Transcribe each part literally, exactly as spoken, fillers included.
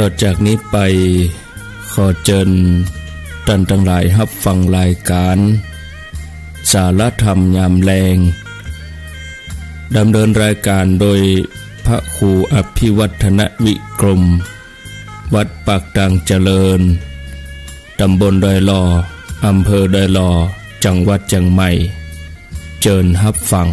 ต่อจากนี้ไป ขอเจิญต้านตังหลายฮับฟังรายก๋าน สาระธรรมยามแลง ดำเนินรายก๋านโดยพระครูอภิวัฒนวิกรม วัดปากตางเจริญ ต๋ำบลดอยหล่อ อำเภอดอยหล่อ จังหวัดเจียงใหม่ เจิญฮับฟัง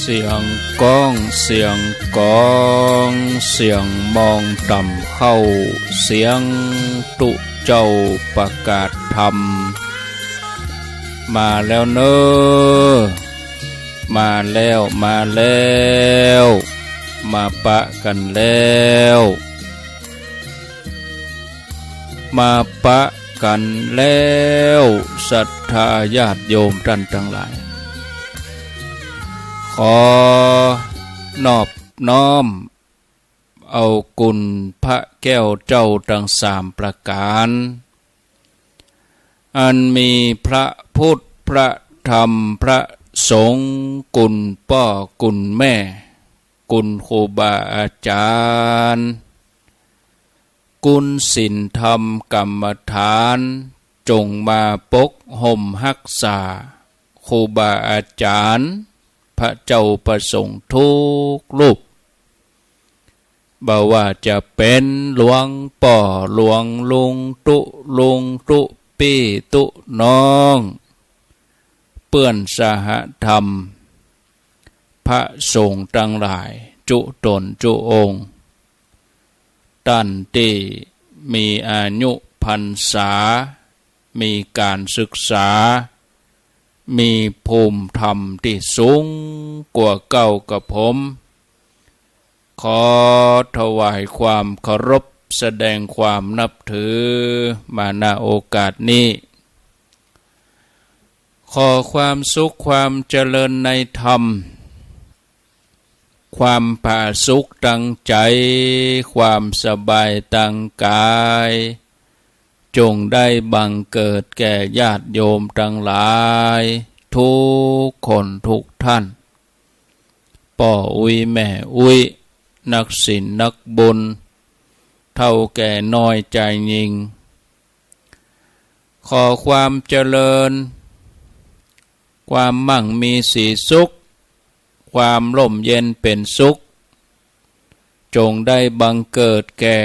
เสียงก้อง เสียงก๋อง เสียงมองต่ำเข้า เสียงตุ๊เจ้าประกาศธรรม มาแล้วเน่อ มาแล้ว มาแล้ว มาปะกั๋นแล้ว มาปะกั๋นแล้ว ศรัทธาญาติโยมต้านตังหลาย ขอนอบน้อมเอาคุณพระแก้วเจ้าตังสามประก๋าน อันมีพระพุทธ พระธรรม พระสงฆ์ คุณป้อ คุณแม่ คุณครูบาอาจ๋ารย์ คุณศีลธรรมกรรมฐาน จงมาปกห่มฮักษา ครูบาอาจ๋ารย์ พระเจ้าประสงค์ทุกรูป บ่ว่าจะเป๋นหลวงป้อ หลวงลุง ตุ๊ลุง ตุ๊ปี้ ตุ๊น้อง เปื้อนสหธรรม พระสงฆ์ตังหลาย จุ๊ต๋นจุ๊องค์ ต้านตี้มีอายุพรรษา มีก๋านศึกษา มีภูมิธรรมตี้สูงกว่าเก้ากับผม ขอถวายความเคารพ แสดงความนับถือ มา ณ โอกาสนี้ ขอความสุขความเจริญในธรรม ความผาสุกตางใจ๋ ความสบายตางก๋าย จงได้บังเกิดแก่ญาติโยมตังหลาย ทุกคนทุกท่าน ป้ออุ๊ยแม่อุ๊ย นักศีลนักบุญ เฒ่าแก่น้อยจายญิง ขอความเจริญ ความมั่งมีสีสุข ความร่มเย็นเป๋นสุข จงได้บังเกิดแก่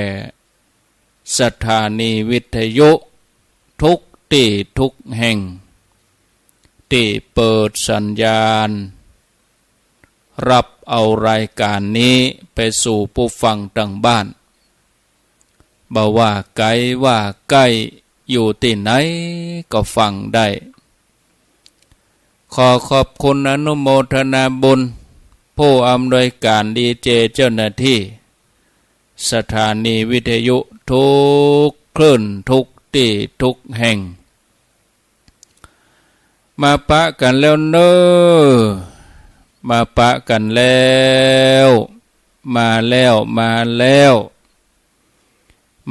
สถานีวิทยุทุกตี้ทุกแห่ง ตี้เปิดสัญญาณ ฮับเอารายก๋านนี้ไปสู่ผู้ฟังตางบ้าน บ่ว่าไก๋ว่าใก้ อยู่ตี้ไหนก็ฟังได้ ขอขอบคุณอนุโมทนาบุญ ผู้อำนวยก๋านดีเจ เจ้าหน้าตี้ สถานีวิทยุทุกคลื่นทุกตี้ทุกแห่ง มาปะกั๋นแล้วเน่อ มาปะกั๋นแล้ว มาแล้ว มาแล้ว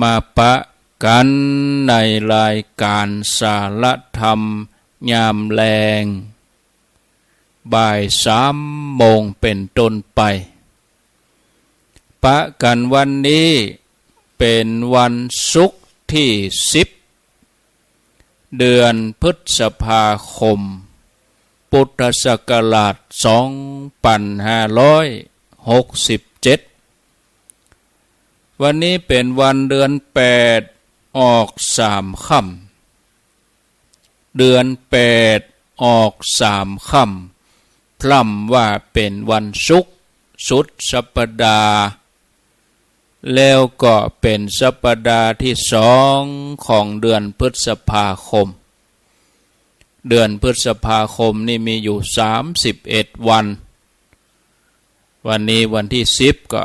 มาปะกั๋นในรายก๋านสาระธรรมยามแลง บ่ายสามโมงเป๋นต้นไป ปะกั๋นวันนี้เป๋นวันศุกร์ตี้สิบ เดือนพฤษภาคม พุทธศักราชสองปันห้าร้อยหกสิบเจ็ด วันนี้เป๋นวันเดือนแปด ออกสามค่ำ เดือนแปดออกสามค่ำ พร่ำว่าเป๋นวันศุกร์สุดสัปดาห์ แล้วก็เป๋นสัปดาห์ตี้สองของเดือนพฤษภาคม เดือนพฤษภาคมนี่มีอยู่สามสิบเอ็ดวัน วันนี้วันตี้สิบ ก็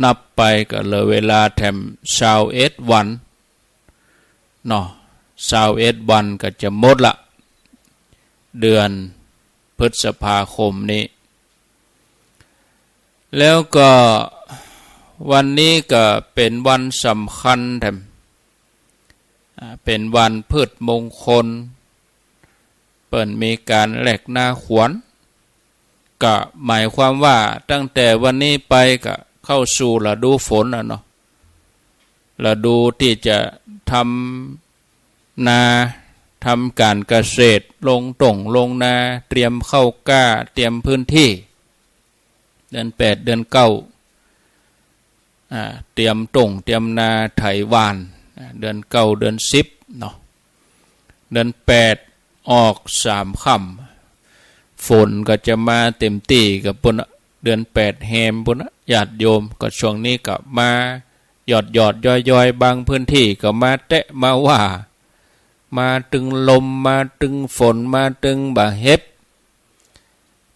นับไปก็เหลือเวลาแถมซาวเอ็ดวันเนาะ ซาวเอ็ดวันก็จะหมดละ เดือนพฤษภาคมนี้ แล้วก็วันนี้ก็เป๋นวันสำคัญแถม อ่า เป๋นวันพืชมงคล เปิ้นมีก๋านแหลกนาขวัญ ก็หมายความว่าตั้งแต่วันนี้ไปก็เข้าสู่ฤดูฝนน่ะเนาะ ฤดูตี้จะทำนา ทำก๋านเกษตร ลงต้งลงนา เตรียมเข้ากล้า เตรียมพื้นตี้ เดือนแปด เดือนเก้า อ่า เตรียมต้งเตรียมนาไถหว่าน อ่า เดือนเก้า เดือนสิบเนาะ เดือนแปดออกสามค่ำ ฝนก็จะมาเต็มตี้กับปุ้นน่ะ เดือนแปดแฮมปุ้นน่ะ ญาติโยม ก็ช่วงนี้ก็มาหยอดๆ ย้อยๆ บางพื้นตี้ก็มาแตะมาว่า มาตึงลม มาตึงฝน มาตึงบ่าเห็บ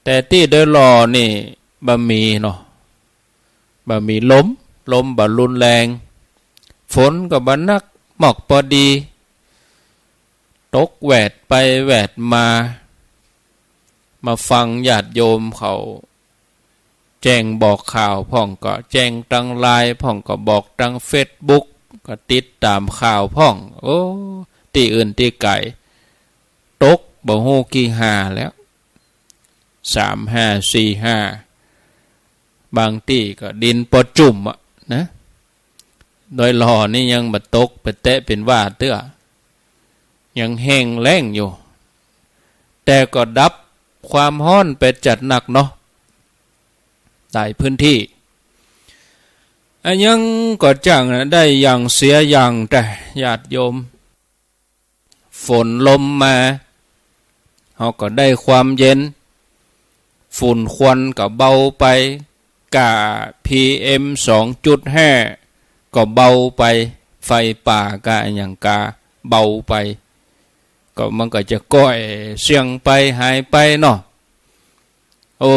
แต่ตี้โดยหล่อนี่บ่มีเนาะ บ่มีลม ลมบ่รุนแรง ฝนก็บ่หนัก หมอกปอดี ตกแหวดไปแหวดมา มาฟังญาติโยมเขาแจ้งบอกข่าวพ่อง ก็แจ้งตางไลน์พ่อง ก็บอกตางเฟซบุ๊ก ก็ติดต๋ามข่าวพ่อง โอ้ ตี้อื่นตี้ไก๋ ตกบ่ฮู้กี่ฮ่าแล้ว สามฮ่า สี่ฮ่า บางตี้ก็ดินปอจุ่มอะนะ โดยหล่อนี่ยังบ่ตกไปแตะเป๋นว่าเตื้อ ยังแห้งแล้งอยู่ แต่ก็ดับความฮ้อนไปจัดหนักเนาะ หลายพื้นตี้ อะหยังก็จ้างนะ ได้อย่างเสียอย่างแต๊ ญาติโยม ฝนลมมา เฮาก็ได้ความเย็น ฝุ่นควันก็เบาไป ก้า พีเอ็ม สองจุดห้า ก็เบาไป ไฟป่าก้าอะหยังก้าเบาไป ก็มันก็จะก้อยเสี้ยงไป หายไปเนาะ โอ้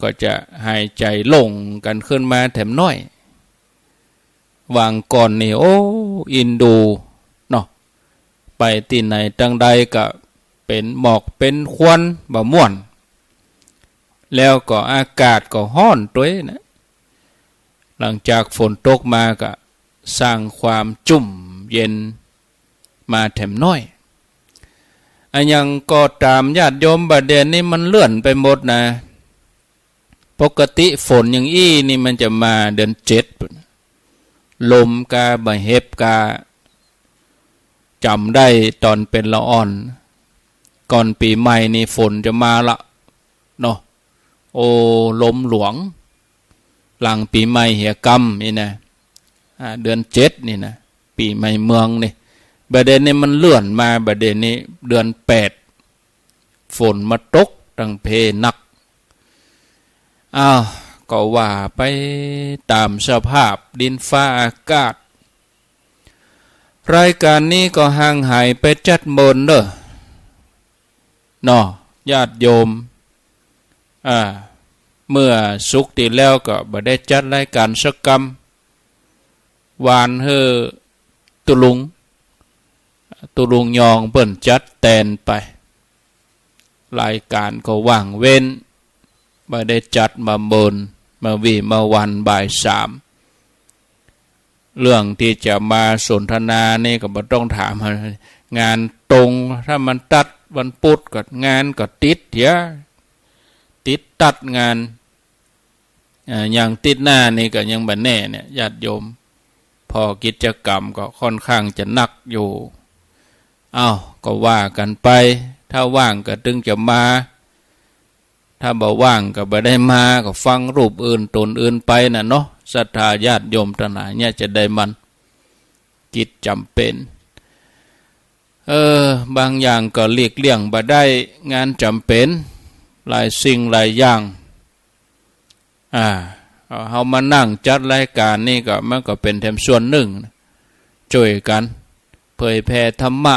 ก็จะหายใจ๋โล่งกั๋นขึ้นมาแถมน้อย วางก่อนนี่ โอ้ อินดูเนาะ ไปตี้ไหนตางใดก็เป๋นหมอกเป๋นควันบ่ม่วน แล้วก็อากาศก็ฮ้อนตวยนะ หลังจากฝนตกมาก็สร้างความจุ่มเย็นมาแถมน้อย อะหยังก็ต๋าม ญาติโยม บ่าเดี่ยวนี้มันเลื่อนไปหมดนะ ปกติฝนอย่างอี้นี่มันจะมาเดือนเจ็ด ลมก้าบ่าเห็บก้า จ๋ำได้ต๋อนเป๋นละอ่อน ก่อนปี๋ใหม่นี่ฝนจะมาละเนาะ โอ้ ลมหลวง หลังปี๋ใหม่เหียกำนี่นะ อ่า เดือนเจ็ดนี่นะ ปี๋ใหม่เมืองนี่ บ่าเดี่ยวนี้มันเลื่อนมา บ่าเดี่ยวนี้เดือนแปด ฝนมาตกตังเพนัก อ้าว ก็ว่าไปต๋ามสภาพดินฟ้าอากาศ รายก๋านนี้ก็ห่างหายไปจัดเมินเน่อ เนาะ ญาติโยม อ่า เมื่อศุกร์ตี้แล้วก็บ่ได้จัดรายก๋านสักกำ วานหื้อตุ๊ลุง ตุ๊ลุงยองเปิ้นจัดแตนไป รายก๋านก็ว่างเว้น บ่ได้จัดมาเมิน มาวีมาวันบ่ายสาม เรื่องตี้จะมาสนทนานี่ก็บ่ต้องถาม งานตรง ถ้ามันตัดวันปุธก็งานก็ติดเหีย ติดตัดงาน อ่า อย่างติดหน้านี่ก็ยังบ่แน่เนี่ย ญาติโยม เพราะกิจกรรมก็ค่อนข้างจะหนักอยู่ อ้าว ก็ว่ากั๋นไป ถ้าว่างก็ตึงจะมา ถ้าบ่ว่างก็บ่ได้มา ก็ฟังรูปอื่นต๋นอื่นไปน่ะเนาะ ศรัทธาญาติโยมตังหลายเนี่ยจะได้มัน กิจจ๋ำเป๋น เออ บางอย่างก็หลีกเลี่ยงบ่ได้ งานจ๋ำเป๋น หลายสิ่งหลายอย่าง อ่า เอาเฮามานั่งจัดรายก๋านนี่ก็ มันก็เป๋นแถมส่วนนึ่ง จ้วยกั๋น เผยแผ่ธรรมะ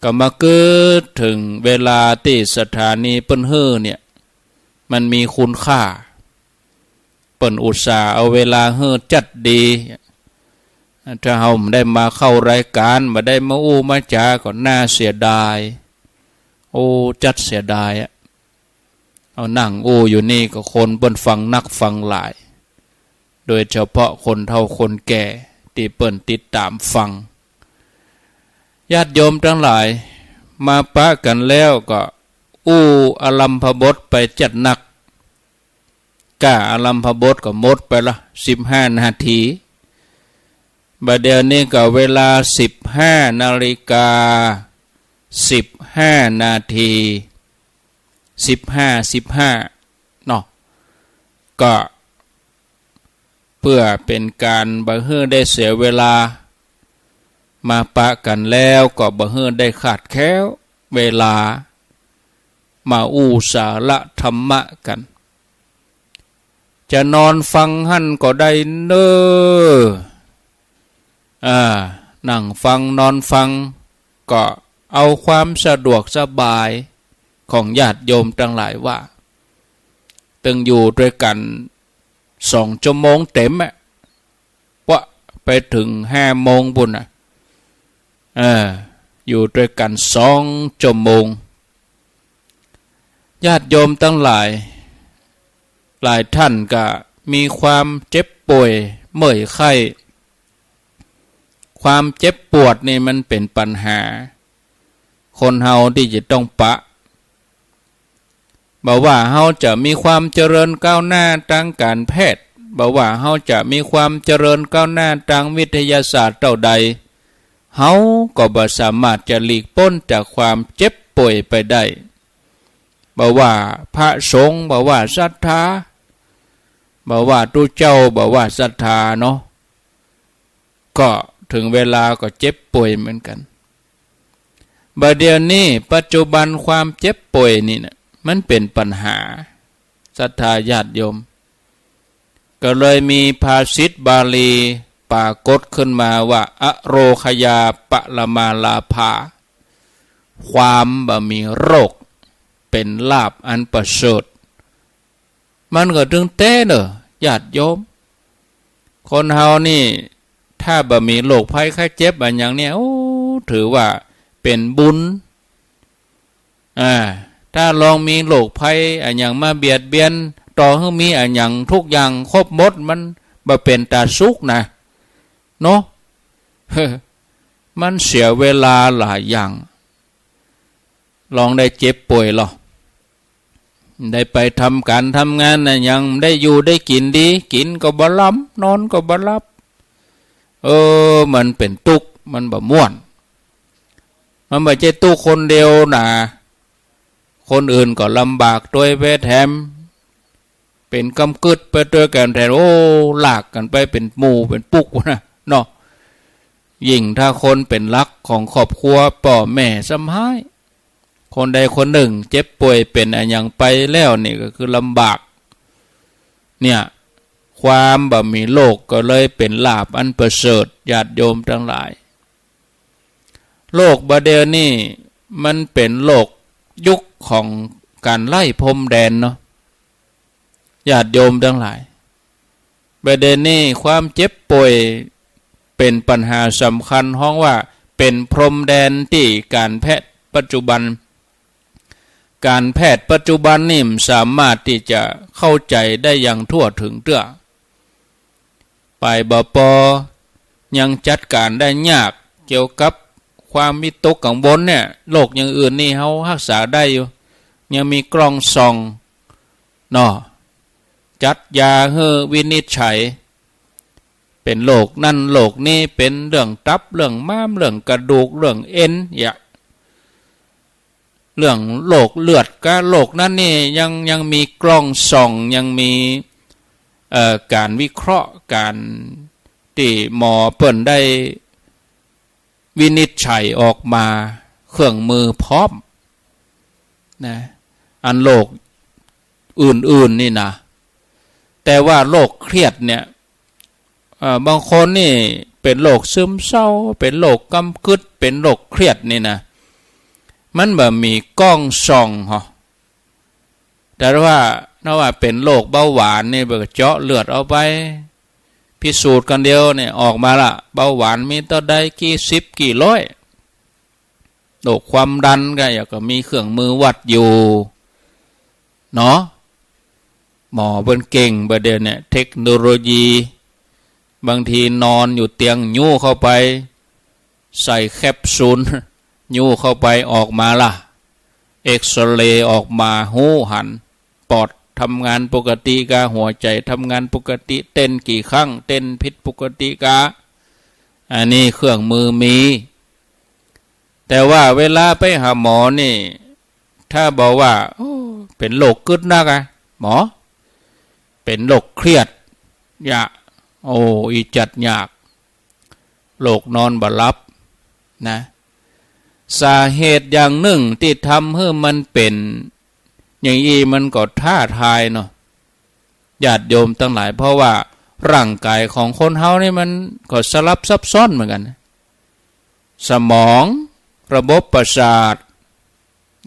ก็มาเกิดเถิงเวลาตี้สถานีเปิ้นหื้อเนี่ย มันมีคุณค่า เปิ้นอุตส่าห์เอาเวลาหื้อจัดดี ถ้าเฮาบ่ได้มาเข้ารายก๋าน บ่ได้มาอู้มาจ๋า ก็น่าเสียดาย โอ้ จัดเสียดายอะ เอานั่งอู้อยู่นี่ก็คนเปิ้นฟังนักฟังหลาย โดยเฉพาะคนเฒ่าคนแก่ตี้เปิ้นติดต๋ามฟัง ญาติโยมตังหลาย มาปะกั๋นแล้วก็อู้อารัมภบทไปจัดนัก ก้าอารัมภบทก็หมดไปละ สิบห้านาที บ่าเดี่ยวนี้ก็เวลาสิบห้านาฬิกา สิบห้านาที สิบห้า สิบห้า เนาะ ก็เปื้อเป๋นก๋านบ่หื้อได้เสียเวลา มาปะกั๋นแล้วก็บ่หื้อได้ขาดแคลนเวลา มาอู้สาระธรรมะกั๋น จะนอนฟังหั้นก็ได้เน่อ อ่า นั่งฟังนอนฟัง ก็เอาความสะดวกสบายของญาติโยมตังหลายว่า ตึงอยู่ตวยกั๋นสองชั่วโมงเต๋มอะ ปะไปเถิงห้าโมงปู้นน่ะ เออ อยู่ตวยกั๋นสองชั่วโมง ญาติโยมตังหลาย หลายต้านก็มีความเจ็บป่วยเมื่อยไข้ ความเจ็บปวดนี่มันเป๋นปัญหา คนเฮาตี้จะต้องปะ บ่ว่าเฮาจะมีความเจริญก้าวหน้าตางก๋านแพทย์ บ่ว่าเฮาจะมีความเจริญก้าวหน้าตางวิทยาศาสตร์เต้าใด เฮาก็บ่สามารถจะหลีกป๊นจากความเจ็บป่วยไปได้ บ่ว่าพระสงฆ์ บ่ว่าศรัทธา บ่ว่าตุ๊เจ้า บ่ว่าศรัทธาเนาะ ก็เถิงเวลาก็เจ็บป่วยเหมือนกั๋น บ่าเดี่ยวนี้ปัจจุบันความเจ็บป่วยนี่นะ มันเป๋นปัญหา ศรัทธาญาติโยม ก็เลยมีภาษิตบาลีปรากฏขึ้นมาว่า อโรคยาปรมาลาภา ความบ่มีโรคเป๋นลาภอันประเสริฐ มันก็ตึงแต๊เน่อ ญาติโยม คนเฮานี่ ถ้าบ่มีโรคภัยไข้เจ็บอะหยังเนี่ย โอ้ ถือว่าเป๋นบุญ อ่า ถ้าลองมีโรคภัยอะหยังมาเบียดเบียน ต่อหื้อมีอะหยังทุกอย่างครบหมด มันบ่เป๋นต๋าสุขนะ เนาะ มันเสียเวลาหลายอย่าง ลองได้เจ็บป่วยลอ ได้ไปทำก๋านทำงานอะหยัง ได้อยู่ได้กิ๋นดี กิ๋นก็บ่ลำ นอนก็บ่หลับ เออ มันเป๋นตุ๊กข์ มันบ่ม่วน มันบ่ใจ้ตุ๊กข์คนเดียวนะ คนอื่นก็ลำบากตวยไปแถม เป๋นกำกึ๊ดไปตวยกั๋นแถม โอ้ ลากกั๋นไปเป๋นหมู่เป๋นปุ๊กนะ เนาะ ยิ่งถ้าคนเป๋นหลักของครอบครัว ป้อแม่ซ้ำฮ้าย คนใดคนนึ่งเจ็บป่วยเป๋นอะหยังไปแล้วนี่ก็คือลำบาก เนี่ย ความบ่มีโรคก็เลยเป๋นลาภอันประเสริฐ ญาติโยมตังหลาย โลกบ่าเดี่ยวนี้มันเป๋นโลกยุคของก๋านไล่พรมแดนเนาะ ญาติโยมตังหลาย บ่าเดี่ยวนี้ความเจ็บป่วยเป๋นปัญหาสำคัญ ฮ้องว่าเป๋นพรมแดนตี้ก๋านแพทย์ปัจจุบัน ก๋านแพทย์ปัจจุบันนี่บ่สามารถตี้จะเข้าใจ๋ได้อย่างทั่วเถิงเตื้อ ฝ่ายบ่ปอยังจัดก๋านได้ยาก เกี่ยวกับความวิตกกังวลเนี่ย โรคอย่างอื่นนี่เฮาฮักษาได้อยู่ ยังมีกล้องส่อง เนาะ จัดยาหื้อวินิจฉัย เป๋นโรคนั้นโรคนี้ เป๋นเรื่องตับ เรื่องม้าม เรื่องกระดูก เรื่องเอ็น อย่าง เรื่องโรคเลือดกับโรคนั้นนี่ ยัง ยังมีกล้องส่อง ยังมี เอ่อ ก๋านวิเคราะห์ ก๋าน ตี้หมอเปิ้นได้วินิจฉัยออกมา เครื่องมือพร้อมนะ อันโรคอื่นๆ นี่นะ แต่ว่าโรคเครียดเนี่ย เอ่อ บางคนนี่เป๋นโรคซึมเศร้า เป๋นโรคกำกึด เป๋นโรคเครียดนี่นะ มันบ่มีก้องส่องหรอ แต่ว่า ถ้าว่าเป๋นโรคเบาหวานนี่ เปิ้นก็เจาะเลือดเอาไป พิสูจน์กั๋นเดียวเนี่ย ออกมาละ เบาหวานมีเต้าใด กี่สิบ กี่ร้อย โรคความดันก็ เปิ้นก็มีเครื่องมือวัดอยู่ เนาะ หมอเปิ้นเก่งบ่าเดี่ยวเนี่ย เทคโนโลยี บางทีนอนอยู่เตียง ยู้เข้าไป ใส่แคปซูล ยู้เข้าไป ออกมาละ เอกซเรย์ออกมา ฮู้หัน ปอดทำงานปกติกา หัวใจ๋ทำงานปกติ เต้นกี่ครั้ง เต้นผิดปกติกา อันนี้เครื่องมือมี แต่ว่าเวลาไปหาหมอนี่ ถ้าบอกว่า โอ้ เป๋นโรคกึ๊ดนักอะ หมอ เป๋นโรคเครียด ยะ โอ้ อี้จั๊ดยาก โรคนอนบ่หลับนะ สาเหตุอย่างนึ่งตี้ทำหื้อมันเป๋นอย่างอี้ มันก็ท้าทายเนาะ ญาติโยมตังหลาย เพราะว่าร่างก๋ายของคนเฮานี่มันก็สลับซับซ้อนเหมือนกั๋น สมอง ระบบประสาท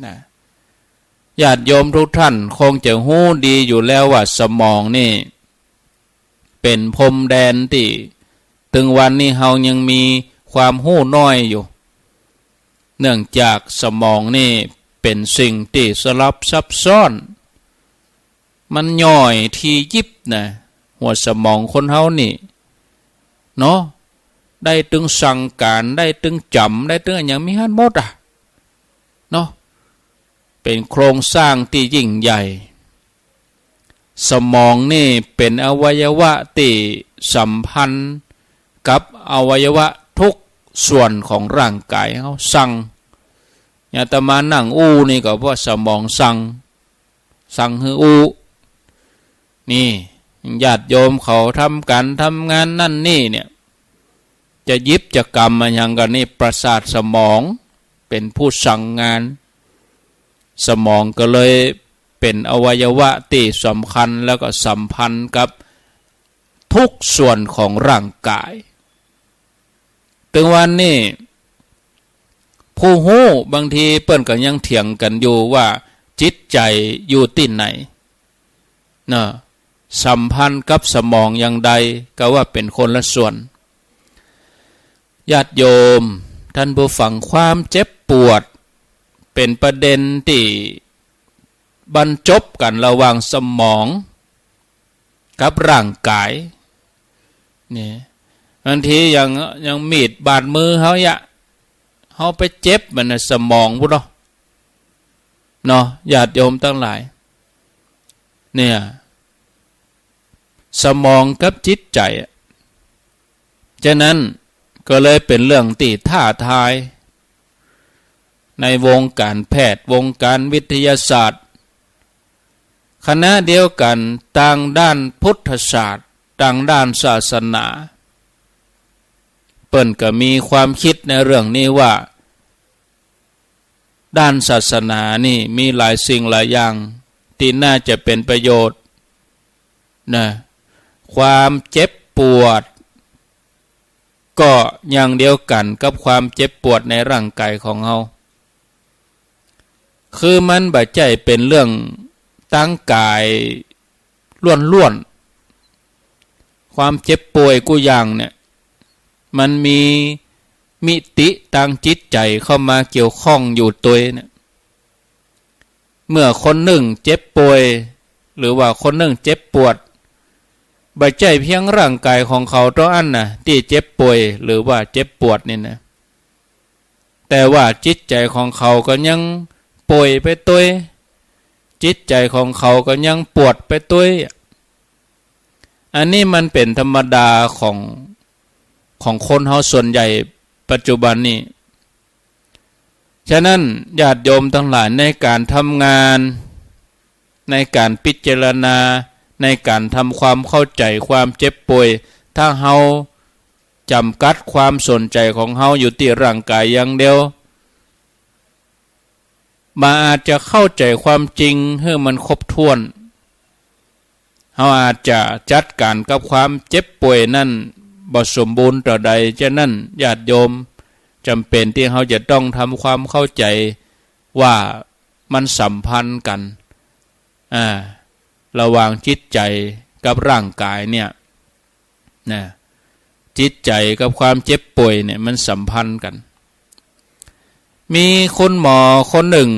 นะ ญาติโยมทุกท่านคงจะฮู้ดีอยู่แล้วว่าสมองนี่เป๋นพรมแดนตี้ ตึงวันนี้เฮายังมีความฮู้น้อยอยู่ เนื่องจากสมองนี่เป๋นสิ่งตี้สลับซับซ้อน มันย่อยถี่ยิบนะ หัวสมองคนเฮานี่ เนาะ ได้ตึงสั่งก๋าน ได้ตึงจ๋ำ ได้ตึงอะหยังมีหั้นหมดอะ เนาะ เป๋นโครงสร้างตี้ยิ่งใหญ่ สมองนี่เป๋นอวัยวะตี้สัมพันธ์กับอวัยวะทุกส่วนของร่างก๋ายเฮา สั่ง อย่างอาตมานั่งอู้นี่ก็เพราะสมองสั่ง สั่งหื้ออู้ นี่ ญาติโยมเขาทำก๋านทำงานนั่นนี่เนี่ย จะหยิบจะกำอะหยังก็นี่ ประสาทสมองเป๋นผู้สั่งงาน สมองก็เลยเป๋นอวัยวะตี้สำคัญ แล้วก็สัมพันธ์กับทุกส่วนของร่างก๋าย ตึงวันนี้ ผู้ฮู้บางทีเปิ้นก็ยังเถียงกั๋นอยู่ว่าจิตใจ๋อยู่ตี้ไหน เนาะ สัมพันธ์กับสมองอย่างใด ก็ว่าเป๋นคนละส่วน ญาติโยม ท่านผู้ฟัง ความเจ็บปวดเป๋นประเด็นตี้บรรจบกั๋นระหว่างสมองกับร่างก๋าย นี่ บางทีอย่าง อย่างมีดบาดมือเฮาเยียะ เฮาไปเจ็บมันนะ สมองพุ้นเนาะ เนาะ ญาติโยมตังหลาย เนี่ย สมองกับจิตใจ๋อะ ฉะนั้นก็เลยเป๋นเรื่องตี้ท้าทาย ในวงก๋านแพทย์ วงก๋านวิทยาศาสตร์ ขณะเดียวกั๋น ตางด้านพุทธศาสตร์ ตางด้านศาสนา เปิ้นก็มีความกึ๊ดในเรื่องนี้ว่า ด้านศาสนานี่มีหลายสิ่งหลายอย่างตี้น่าจะเป๋นประโยชน์นะ ความเจ็บปวด ก็อย่างเดียวกั๋นกับความเจ็บปวดในร่างก๋ายของเฮา คือมันบ่ใจ้เป๋นเรื่องตางก๋ายล้วนๆ ความเจ็บป่วยกู้อย่างเนี่ย มันมีมิติตางจิตใจ๋เข้ามาเกี่ยวข้องอยู่ตวยเนี่ย เมื่อคนนึ่งเจ็บป่วย หรือว่าคนนึ่งเจ็บปวด บ่ใจ้เปียงร่างก๋ายของเขาเต้าอั้นนะ ตี้เจ็บป่วยหรือว่าเจ็บปวดนี่นะ แต่ว่าจิตใจ๋ของเขาก็ยังป่วยไปตวย จิตใจ๋ของเขาก็ยังปวดไปตวย อันนี้มันเป๋นธรรมดาของ ของคนเฮาส่วนใหญ่ปัจจุบันนี้ ฉะนั้นญาติโยมตังหลาย ในก๋านทำงาน ในก๋านพิจารณา ในก๋านทำความเข้าใจ๋ความเจ็บป่วย ถ้าเฮา จ๋ำกัดความสนใจ๋ของเฮาอยู่ตี้ร่างก๋ายอย่างเดียว บ่อาจจะเข้าใจ๋ความจริงหื้อมันครบถ้วน เฮาอาจจะจัดก๋านกับความเจ็บป่วยนั้นบ่สมบูรณ์เต้าใด ฉะนั้นญาติโยมจ๋ำเป๋นตี้เฮาจะต้องทำความเข้าใจ๋ว่ามันสัมพันธ์กั๋น อ่า ระหว่างจิตใจ๋กับร่างก๋ายเนี่ย นะ จิตใจ๋กับความเจ็บป่วยเนี่ยมันสัมพันธ์กั๋น มีคุณหมอคนนึ่ง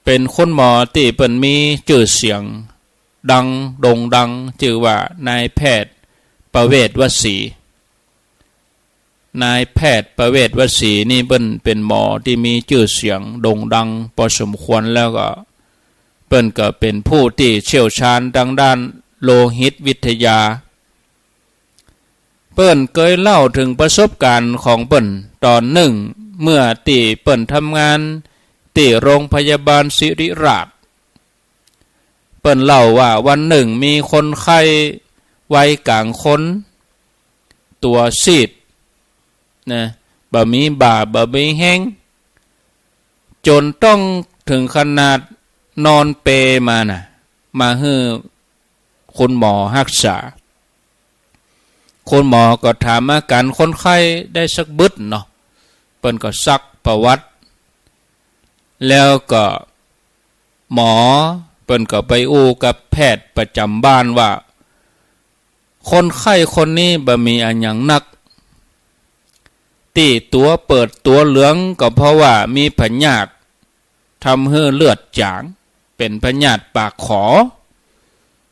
เป๋นคุณหมอตี้เปิ้นมีจื้อเสียง ดัง โด่งดัง จื้อว่านายแพทย์ประเวศวสี นายแพทย์ประเวศวสีนี่เปิ้นเป๋นหมอตี้มีจื้อเสียงโด่งดังปอสมควร แล้วก็เปิ้นก็เป๋นผู้ตี้เชี่ยวชาญตางด้านโลหิตวิทยา เปิ้นเกยเล่าเถิงประสบก๋ารณ์ของเปิ้นต๋อนนึ่ง เมื่อตี้เปิ้นทำงานตี้โรงพยาบาลศิริราช เปิ้นเล่าว่าวันนึ่งมีคนไข้วัยก๋างคน ตั๋วซีด นะ บ่มีบ่า บ่มีแฮง จ๋นต้องเถิงขนาดนอนเปลมาน่ะ มาหื้อคุณหมอฮักษา คุณหมอก็ถามอาก๋ารคนไข้ได้สักบึดเนาะ เปิ้นก็ซักประวัติ แล้วก็หมอเปิ้นก็ไปอู้กับแพทย์ประจ๋ำบ้านว่า คนไข้คนนี้บ่มีอะหยังนัก ตี้ตั๋วเปิดตั๋วเหลืองก็เพราะว่ามีพยาธิทำหื้อเลือดจ๋าง เป๋นพยาธิปากขอ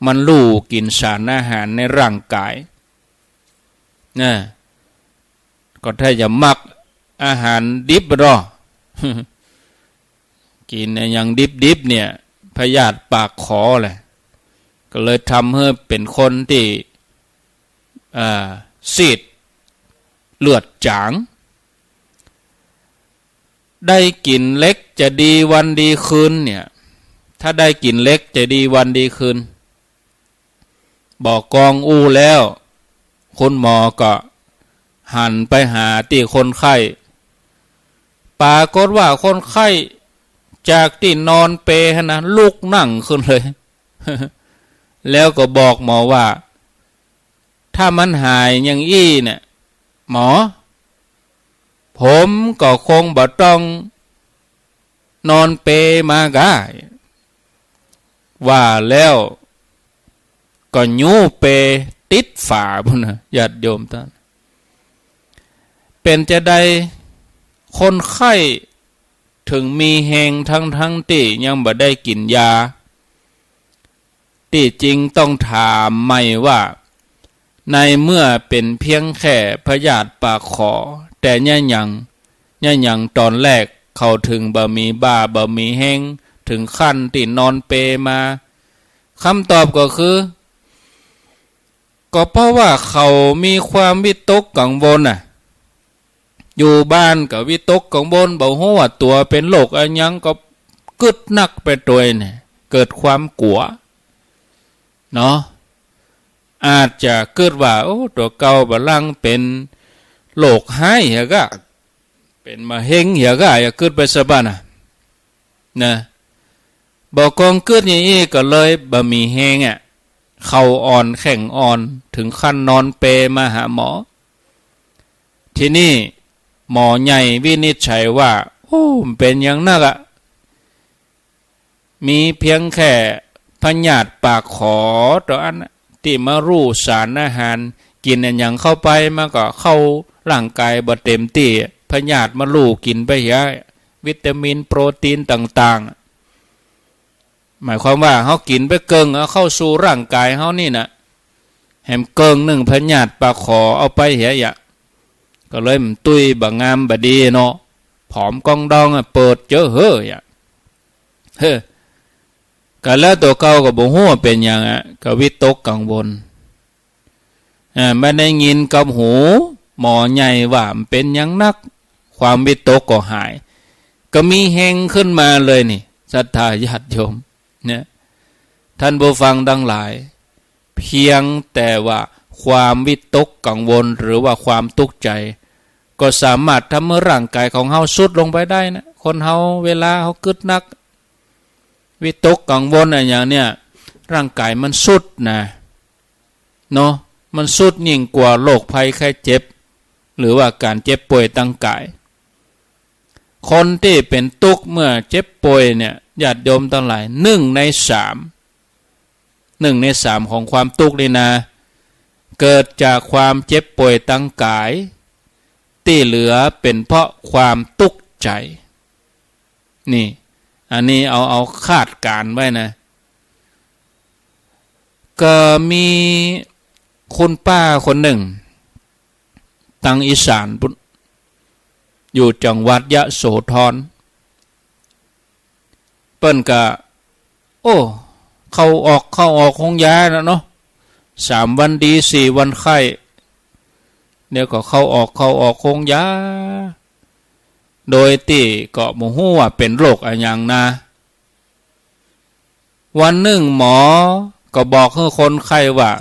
มันลู่กิ๋นสารอาหารในร่างก๋าย นะ ก็ถ้าจะมักอาหารดิบบ่ดอ กิ๋นอะหยังดิบๆ เนี่ย พยาธิปากขอแหละ ก็เลยทำหื้อเป๋นคนตี้ อ่า ซีด เลือดจ๋าง ได้กิ๋นเหล็กจะดีวันดีคืนเนี่ย ถ้าได้กิ๋นเหล็กจะดีวันดีคืน บ่ากองอู้แล้ว คุณหมอก็หันไปหาตี้คนไข้ ปรากฏว่าคนไข้จากตี้นอนเปลหั้นนะ ลุกนั่งขึ้นเลย แล้วก็บอกหมอว่า ถ้ามันหายอย่างอี้เนี่ย หมอ ผมก็คงบ่ต้องนอนเปลมาก้า ว่าแล้วก็ยู้เปลติดฝาพุ้นนะ ญาติโยมต้าน เป๋นจาใดคนไข้เถิงมีแฮงทั้งๆ ตี้ยังบ่ได้กิ๋นยา ตี้จริงต้องถามใหม่ว่า ในเมื่อเป๋นเพียงแค่พยาธิปากขอ แต่เยียะหยัง เยียะหยังต๋อนแรกเขาเถิงบ่มีบ่าบ่มีแฮง เถิงขั้นตี้นอนเปลมา กำตอบก็คือ ก็เพราะว่าเขามีความวิตกกังวลน่ะ อยู่บ้านก็วิตกกังวล บ่ฮู้ว่าตั๋วเป๋นโรคอะหยัง ก็กึ๊ดนักไปตวยเนี่ย เกิดความกั๋ว เนาะ อาจจะกึ๊ดว่า โอ้ ตั๋วเก่าบ่าลังเป๋นโรคฮ้ายเหียก้า เป๋นมะเร็งเหียก้า อย่ากึ๊ดไปสะบั้นน่ะ นะ บ่ากองกึ๊ดอย่างอี้ก็เลยบ่มีแฮงอะ เข่าอ่อนแข้งอ่อน เถิงขั้นนอนเปลมาหาหมอ ทีนี้หมอใหญ่วินิจฉัยว่า โอ้ บ่เป๋นหยังนักอะ มีเพียงแค่พยาธิปากขอเต้าอั้นน่ะ ตี้มาลู่สารอาหาร กิ๋นอะหยังเข้าไปมันก็เข้าร่างก๋ายบ่เต๋มตี้ พยาธิมาลู่กิ๋นไปเหีย วิตามินโปรตีนต่างๆ หมายความว่าเฮากิ๋นไปเกิ่ง เอาเข้าสู่ร่างก๋ายเฮานี่น่ะ แหมเกิ่งนึ่งพยาธิปากขอเอาไปเหียอะ ก็เลยมันตุ้ยบ่งามบ่ดีเนาะ ผอมก้องดองอะ เปิดเจอเฮ้ออะ เฮ้อ ก็แล้วตั๋วเก่าก็บ่ฮู้ว่าเป๋นหยังอะ ก็วิตกกังวล อ่า บ่ได้ยินกับหู หมอใหญ่ว่าบ่เป๋นหยังนัก ความวิตกก็หาย ก็มีแฮงขึ้นมาเลยนี่ ศรัทธาญาติโยม เนี่ย ท่านผู้ฟังทั้งหลาย เพียงแต่ว่า ความวิตกกังวลหรือว่าความตุ๊กข์ใจ๋ ก็สามารถทำหื้อร่างก๋ายของเฮาทรุดลงไปได้นะ คนเฮาเวลาเฮากึ๊ดนัก วิตกกังวลอะหยังเนี่ย ร่างก๋ายมันทรุดนะ เนาะ มันทรุดยิ่งกว่าโรคภัยไข้เจ็บ หรือว่าก๋านเจ็บป่วยตางก๋าย คนตี้เป๋นตุ๊กข์เมื่อเจ็บป่วยเนี่ย ญาติโยมตังหลาย หนึ่งในสาม หนึ่งในสามของความตุ๊กข์นี่นะ เกิดจากความเจ็บป่วยตางก๋าย ตี้เหลือเป๋นเพราะความตุ๊กข์ใจ๋ นี่ อันนี้เอา เอาคาดการณ์ไว้นะ ก็มีคุณป้าคนนึ่ง ตางอีสานปุ้น อยู่จังหวัดยโสธร เปิ้นก็ โอ้ เข้าออก เข้าออกโฮงยาน่ะเนาะ สามวันดี สี่วันไข้ เดี๋ยวก็เข้าออก เข้าออกโฮงยา โดยตี้ก็บ่ฮู้ว่าเป๋นโรคอะหยังนะ วันนึ่งหมอก็บอกหื้อคนไข้ว่า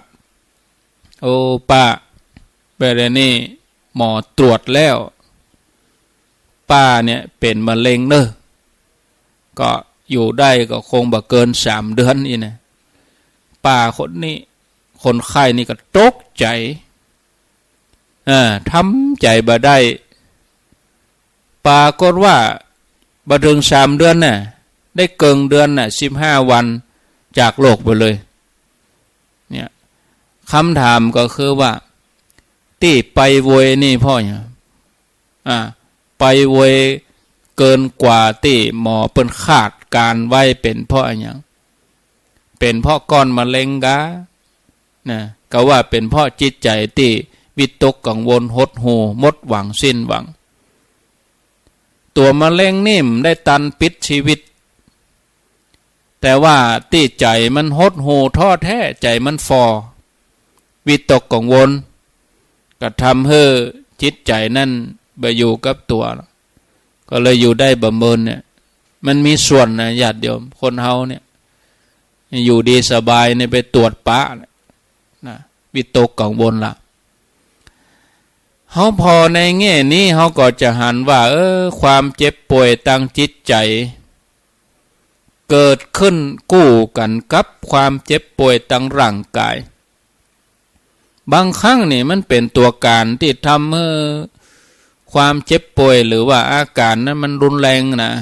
โอ้ ป้า เวลานี้หมอตรวจแล้ว ป้าเนี่ยเป๋นมะเร็งเน่อ ก็อยู่ได้ก็คงบ่เกินสามเดือนอี้นะ ป้าคนนี้ คนไข้นี่ก็ตกใจ๋ เออ ทำใจ๋บ่ได้ ปรากฏว่า บ่เถิงสามเดือนน่ะ ได้เกิ่งเดือนน่ะ สิบห้าวัน จากโลกไปเลย เนี่ย กำถามก็คือว่า ตี้ไปโวยนี่เพราะหยัง อ่า ไปโวยเกินกว่าตี้หมอเปิ้นคาดการณ์ไว้เป๋นเพราะอะหยัง เป๋นเพราะก้อนมะเร็งกา นะ ก็ว่าเป๋นเพราะจิตใจ๋ตี้วิตกกังวลหดหู่หมดหวังสิ้นหวัง ตั๋วมะเร็งนี่บ่ได้ตันปิดชีวิต แต่ว่าตี้ใจ๋มันหดหู่ท้อแท้ ใจ๋มันฝ่อ วิตกกังวล ก็ทำหื้อจิตใจ๋นั้นบ่อยู่กับตั๋ว ก็เลยอยู่ได้บ่เมินเนี่ย มันมีส่วนนะญาติโยม คนเฮาเนี่ย อยู่ดีสบายเนี่ยไปตรวจปะนะ วิตกกังวลละ เฮาผ่อในแง่นี้ เฮาก็จะหันว่า เออ ความเจ็บป่วยตางจิตใจ๋ เกิดขึ้นกู้กั๋นกับความเจ็บป่วยตางร่างก๋าย บางครั้งนี่มันเป๋นตั๋วก๋านตี้ทำหื้อความเจ็บป่วยหรือว่าอาก๋านนั้นมันรุนแรงนะ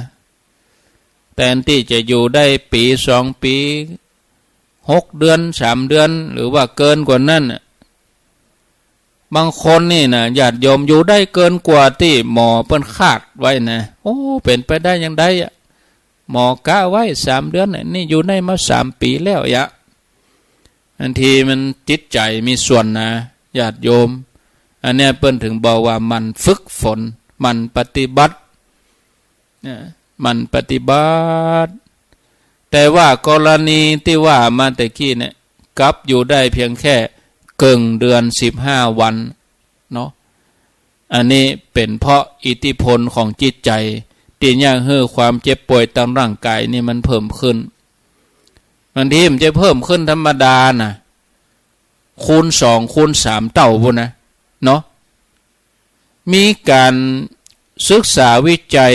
แตนตี้จะอยู่ได้ปี๋สองปี๋ หกเดือน สามเดือน หรือว่าเกินกว่านั้นน่ะ บางคนนี่นะ ญาติโยม อยู่ได้เกินกว่าตี้หมอเปิ้นคาดไว้นะ โอ้ เป๋นไปได้จังใดอะ หมอกะไว้สามเดือนน่ะ นี่อยู่ได้มาสามปี๋แล้วยะ บางทีมันจิตใจ๋มีส่วนนะ ญาติโยม อันเนี้ยเปิ้นถึงบอกว่าหมั่นฝึกฝน หมั่นปฏิบัติ นะ หมั่นปฏิบัติ แต่ว่ากรณีตี้ว่ามาแต่กี้เนี่ย กลับอยู่ได้เพียงแค่เกิ่งเดือน สิบห้าวัน เนาะ อันนี้เป๋นเพราะอิทธิพลของจิตใจ๋ ตี้เยียะหื้อความเจ็บป่วยตางร่างก๋ายนี่มันเพิ่มขึ้น บางทีมันจะเพิ่มขึ้นธรรมดาน่ะ คูณสอง คูณสามเต้าพู้นนะ เนาะ มีก๋านศึกษาวิจัย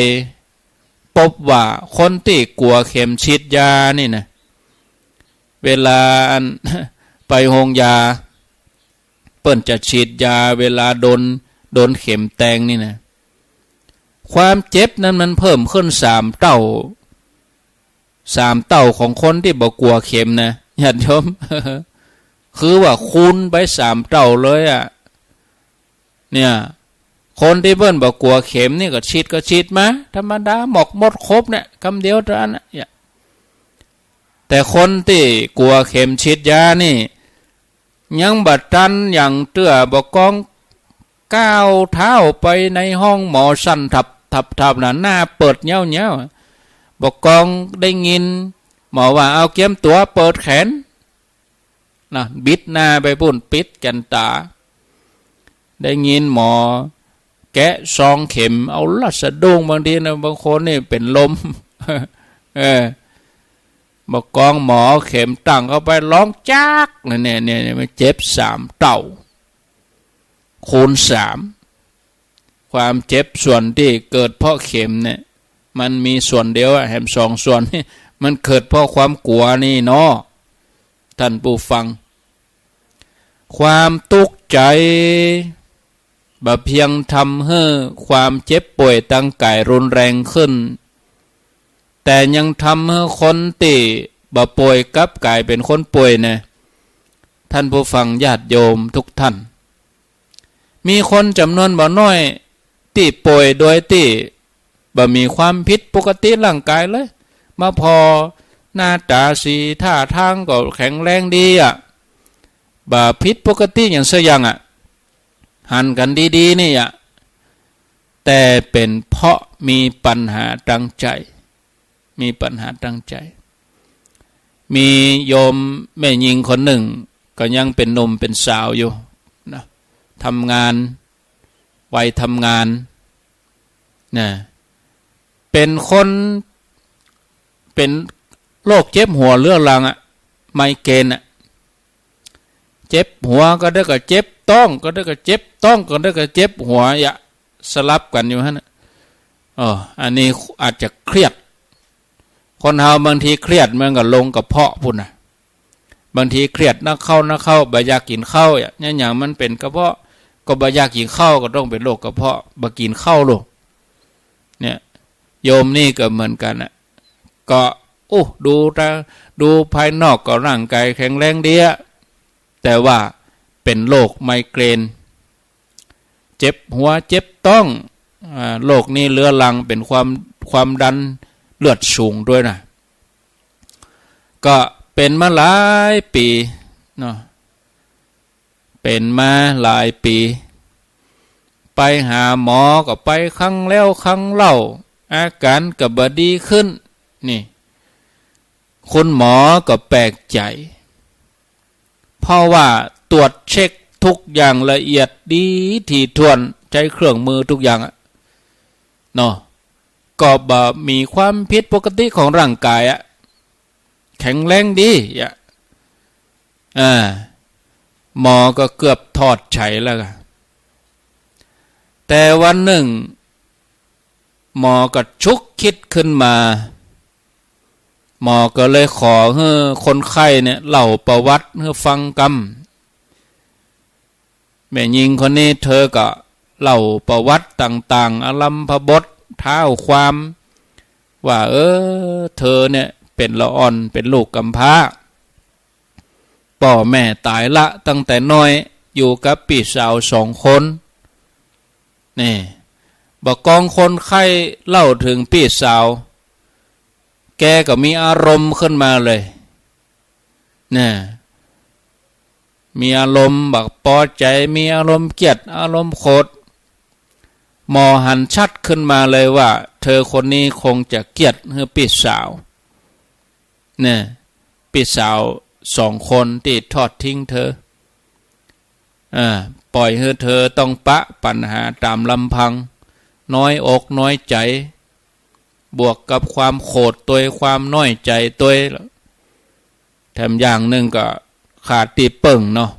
ปบว่าคนตี้กั๋วเข็มฉีดยานี่นะ เวลาอัน ไปโฮงยา เปิ้นจะฉีดยา เวลาโดน โดนเข็มแตงนี่นะ ความเจ็บนั้นมันเพิ่มขึ้นสามเต้า สามเต้าของคนตี้บ่กั๋วเข็มนะ ญาติโยม คือว่าคูณไปสามเต้าเลยอะ เนี่ย คนตี้เปิ้นบ่กั๋วเข็มนี่ก็ฉีดก็ฉีดมา ธรรมดา หมอกหมดครบเนี่ย กำเดียวเต้าอั้นน่ะ เนี่ย แต่คนตี้กั๋วเข็มฉีดยานี่ ยังบ่ตันหยังเตื้อ บ่ากองก้าวเท้าไปในห้องหมอสั่นทับทับทับน่ะ หน้าเปิดเย้าเย้า บ่ากองได้ยินหมอว่า เอาเกียมตั๋วเปิดแขน นะ บิดหน้าไปปู้น ปิดแก่นต๋า ได้ยินหมอแกะซองเข็ม เอาละสะดุ้ง บางทีนะ บางคนนี่เป๋นลม เออ บ่ากองหมอเอาเข็มตั้งเข้าไป ฮ้องจ๊าก เนี่ย เนี่ย เนี่ย มันเจ็บสามเต้า คูณสาม ความเจ็บส่วนตี้เกิดเพราะเข็มเนี่ย มันมีส่วนเดียวอะ แหมสองส่วนนี่ มันเกิดเพราะความกั๋วนี่เนาะ ท่านผู้ฟัง ความตุ๊กใจ๋ บ่าเปียงทำหื้อความเจ็บป่วยตางก๋ายรุนแรงขึ้น แต่ยังทำหื้อคนตี้บ่ป่วยกลับก๋ายเป๋นคนป่วยนะ ท่านผู้ฟังญาติโยมทุกท่าน มีคนจ๋ำนวนบ่น้อยตี้ป่วยโดยตี้บ่มีความผิดปกติร่างก๋ายเลย มาผ่อหน้าต๋าสีท่าตางก็แข็งแรงดีอะ บ่ผิดปกติหยังสักอย่างอะ หันกั๋นดีๆ นี่อะ แต่เป๋นเพราะมีปัญหาตางใจ๋ มีปัญหาตางใจ๋ มีโยมแม่ญิงคนนึ่ง ก็ยังเป๋นหนุ่มเป๋นสาวอยู่นะ ทำงาน วัยทำงานนะ เป๋นคน เป๋นโรคเจ็บหัวเรื้อรังอะ ไมเกรนอะ เจ็บหัวก็ได้ก็เจ็บต๊อง ก็ได้ก็เจ็บต๊อง ก็ได้ก็เจ็บหัว อย่าสลับกั๋นอยู่หั้นน่ะ อ้อ อันนี้อาจจะเครียด คนเฮาบางทีเครียดมันก็ลงกระเพาะปู๊นน่ะ บางทีเครียดนักเข้านักเข้า บ่อยากกิ๋นข้าว อะ เนี่ย หยังมันเป๋นกระเพาะ ก็บ่อยากกิ๋นข้าว ก็ต้องเป๋นโรคกระเพาะ บ่กิ๋นข้าวลูก เนี่ย โยมนี่ก็เหมือนกั๋นน่ะ ก็ อู้ ดูตา ดูภายนอกก็ร่างก๋ายแข็งแรงดีอะ แต่ว่าเป๋นโรคไมเกรน เจ็บหัวเจ็บต๊อง อ่า โรคนี้เรื้อรัง เป๋นความ ความดันเลือดสูงตวยนะ ก็เป๋นมาหลายปี๋เนาะ เป๋นมาหลายปี๋ ไปหาหมอก็ไปครั้งแล้วครั้งเล่า อาก๋านก็บ่ดีขึ้น นี่ คุณหมอก็แปลกใจ๋ เพราะว่าตรวจเช็คทุกอย่างละเอียดดีถี่ถ้วน ใจ๊เครื่องมือทุกอย่างอะ เนาะ ก็บ่มีความผิดปกติของร่างก๋ายอะ แข็งแรงดีอะ อ่า หมอก็เกือบถอดใจ๋แล้วอะ แต่วันนึ่ง หมอก็ชุกคิดขึ้นมา หมอก็เลยขอหื้อคนไข้เนี่ยเล่าประวัติหื้อฟังกำ แม่ญิงคนนี้เธอก็เล่าประวัติต่างๆ อารัมภบท เท้าความ ว่า เออ เธอเนี่ยเป๋นละอ่อน เป๋นลูกกำพร้า ป้อแม่ต๋ายละตั้งแต่น้อย อยู่กับปี้สาวสองคน นี่ บ่ากองคนไข้เล่าเถิงปี้สาว แกก็มีอารมณ์ขึ้นมาเลย เนี่ย มีอารมณ์บ่ปอใจ๋ มีอารมณ์เกลียด อารมณ์โขด หมอหันชัดขึ้นมาเลยว่า เธอคนนี้คงจะเกลียดหื้อปี้สาว เนี่ย ปี้สาวสองคนตี้ทอดทิ้งเธอ อ่า ป่อยหื้อเธอต้องปะปัญหาต๋ามลำพัง น้อยอกน้อยใจ๋ บวกกับความโขดตวย ความน้อยใจ๋ตวย แถมอย่างนึ่งก็ขาดตี้เปิ้งเนาะ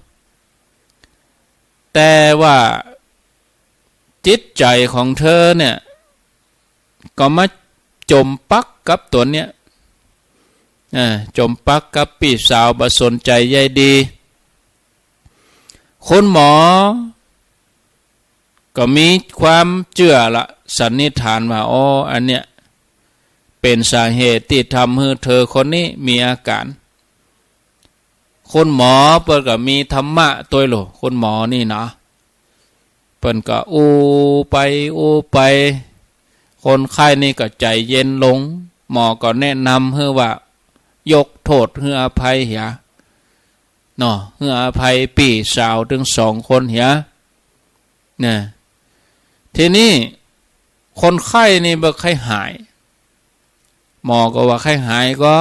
แต่ว่าจิตใจ๋ของเธอเนี่ย ก็มาจ๋มปักกับตั๋วเนี่ย อ่า จ๋มปักกับปี้สาว บ่สนใจ๋ใยดี คุณหมอ ก็มีความเจื้อละ สันนิษฐานว่า อ้อ อันเนี้ย เป๋นสาเหตุตี้ทำหื้อเธอคนนี้มีอาก๋าน คุณหมอเปิ้นก็มีธรรมะตวยโลก คุณหมอนี่นะ เปิ้นก็อู้ไปอู้ไป คนไข้นี่ก็ใจ๋เย็นลง หมอก็แนะนำหื้อว่า ยกโต้ษหื้ออภัยเหีย เนาะ หื้ออภัยปี้สาวตึงสองคนเหีย เนี่ย ทีนี้คนไข้นี่บ่ใค่หาย หมอก็ว่าใค่หายก่อ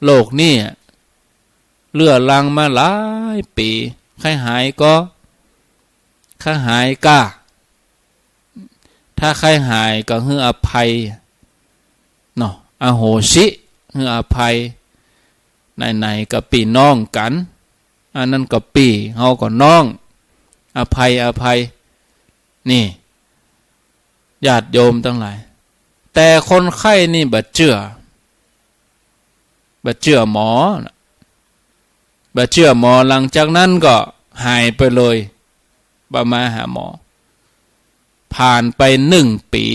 โรคนี่อะ เรื้อรังมาหลายปี๋ ใค่หายก่อ ใค่หายก้า ถ้าใค่หายก็หื้ออภัย เนาะ อโหสิ หื้ออภัย ไหนๆ ก็ปี้น้องกั๋น อันนั้นก็ปี้ เฮาก็น้อง อภัย อภัย นี่ ญาติโยมตังหลาย แต่คนไข้นี่บ่เจื้อ บ่เจื้อหมอ บ่เจื้อหมอ หลังจากนั้นก็หายไปเลย บ่มาหาหมอ ผ่านไปหนึ่งปี๋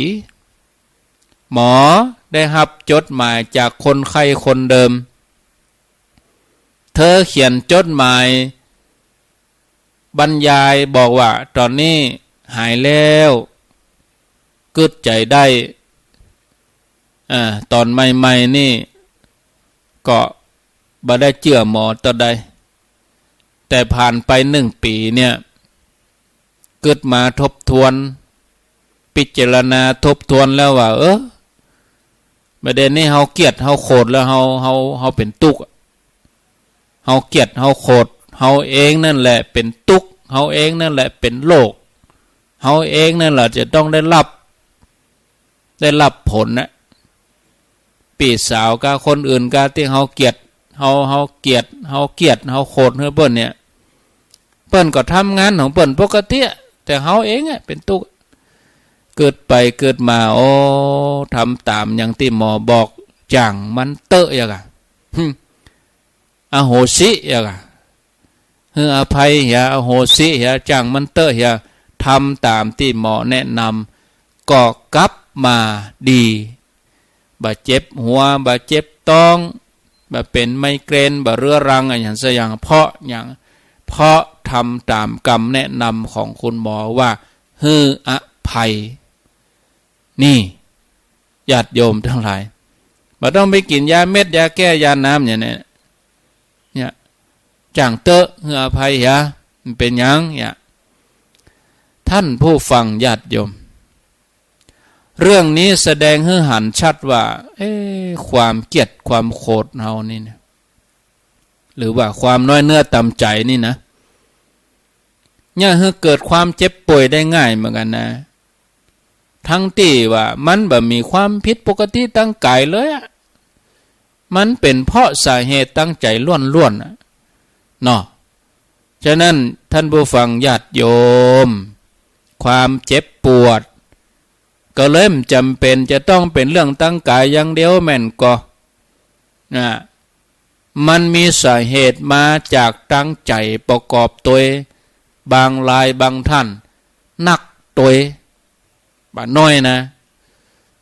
หมอได้ฮับจดหมายจากคนไข้คนเดิม เธอเขียนจดหมายบรรยายบอกว่า ต๋อนนี้หายแล้ว กึ๊ดใจ๋ได้ อ่า ต๋อนใหม่ๆ นี่ก็บ่ได้เจื้อหมอเต้าใด แต่ผ่านไปหนึ่งปี๋เนี่ย กึ๊ดมาทบทวน พิจารณาทบทวนแล้วว่า เออ บ่าเดี่ยวนี้เฮาเกลียดเฮาโขดแล้ว เฮา เฮา เฮาเป๋นตุ๊กข์ เฮาเกลียดเฮาโขด เฮาเองนั่นแหละเป๋นตุ๊กข์ เฮาเองนั่นแหละเป๋นโรค เฮาเองนั่นแหละจะต้องได้ฮับ ได้ฮับผลนะ ปี้สาวกับคนอื่นกับตี้เฮาเกลียด เฮา เฮาเกลียด เฮาเกลียด เฮาโขดหื้อเปิ้นเนี่ย เปิ้นก็ทำงานของเปิ้นปกติ แต่เฮาเองอะเป๋นตุ๊กข์ กึ๊ดไปกึ๊ดมา โอ้ ทำต๋ามอย่างตี้หมอบอก จ่างมันเต๊อะ เหียก่ะ หึ อโหสิ เหียก่ะ หื้ออภัยเหีย อโหสิเหีย จ่างมันเต๊อะเหีย ทำต๋ามตี้หมอแนะนำ ก็กลับมาดี บ่เจ็บหัว บ่เจ็บต๊อง บ่เป๋นไมเกรน บ่เรื้อรังอะหยังสักอย่าง เพราะหยัง เพราะทำต๋ามกำแนะนำของคุณหมอว่า หื้ออภัย นี่ ญาติโยมตังหลาย บ่ต้องไปกิ๋นยาเม็ด ยาแก้ ยาน้ำอย่างนี้ เนี่ย จ่างเต๊อะ หื้ออภัยเหีย มันเป๋นหยังเนี่ย ท่านผู้ฟังญาติโยม เรื่องนี้แสดงหื้อหันชัดว่า เอ๊ะ ความเกลียดความโขดเฮานี่นะ หรือว่าความน้อยเนื้อต่ำใจ๋นี่นะ เนี่ยหื้อเกิดความเจ็บป่วยได้ง่ายเหมือนกั๋นนะ ทั้งตี้ว่ามันบ่มีความผิดปกติตางก๋ายเลยอะ มันเป๋นเพราะสาเหตุตางใจ๋ล้วนๆ อะ เนาะ ฉะนั้นท่านผู้ฟังญาติโยม ความเจ็บปวด ก็เลยบ่จ๋ำเป๋นจะต้องเป๋นเรื่องตางก๋ายอย่างเดียวแม่นก่อ นะ มันมีสาเหตุมาจากตางใจ๋ประกอบตวย บางรายบางท่าน นักตวย บ่น้อยนะ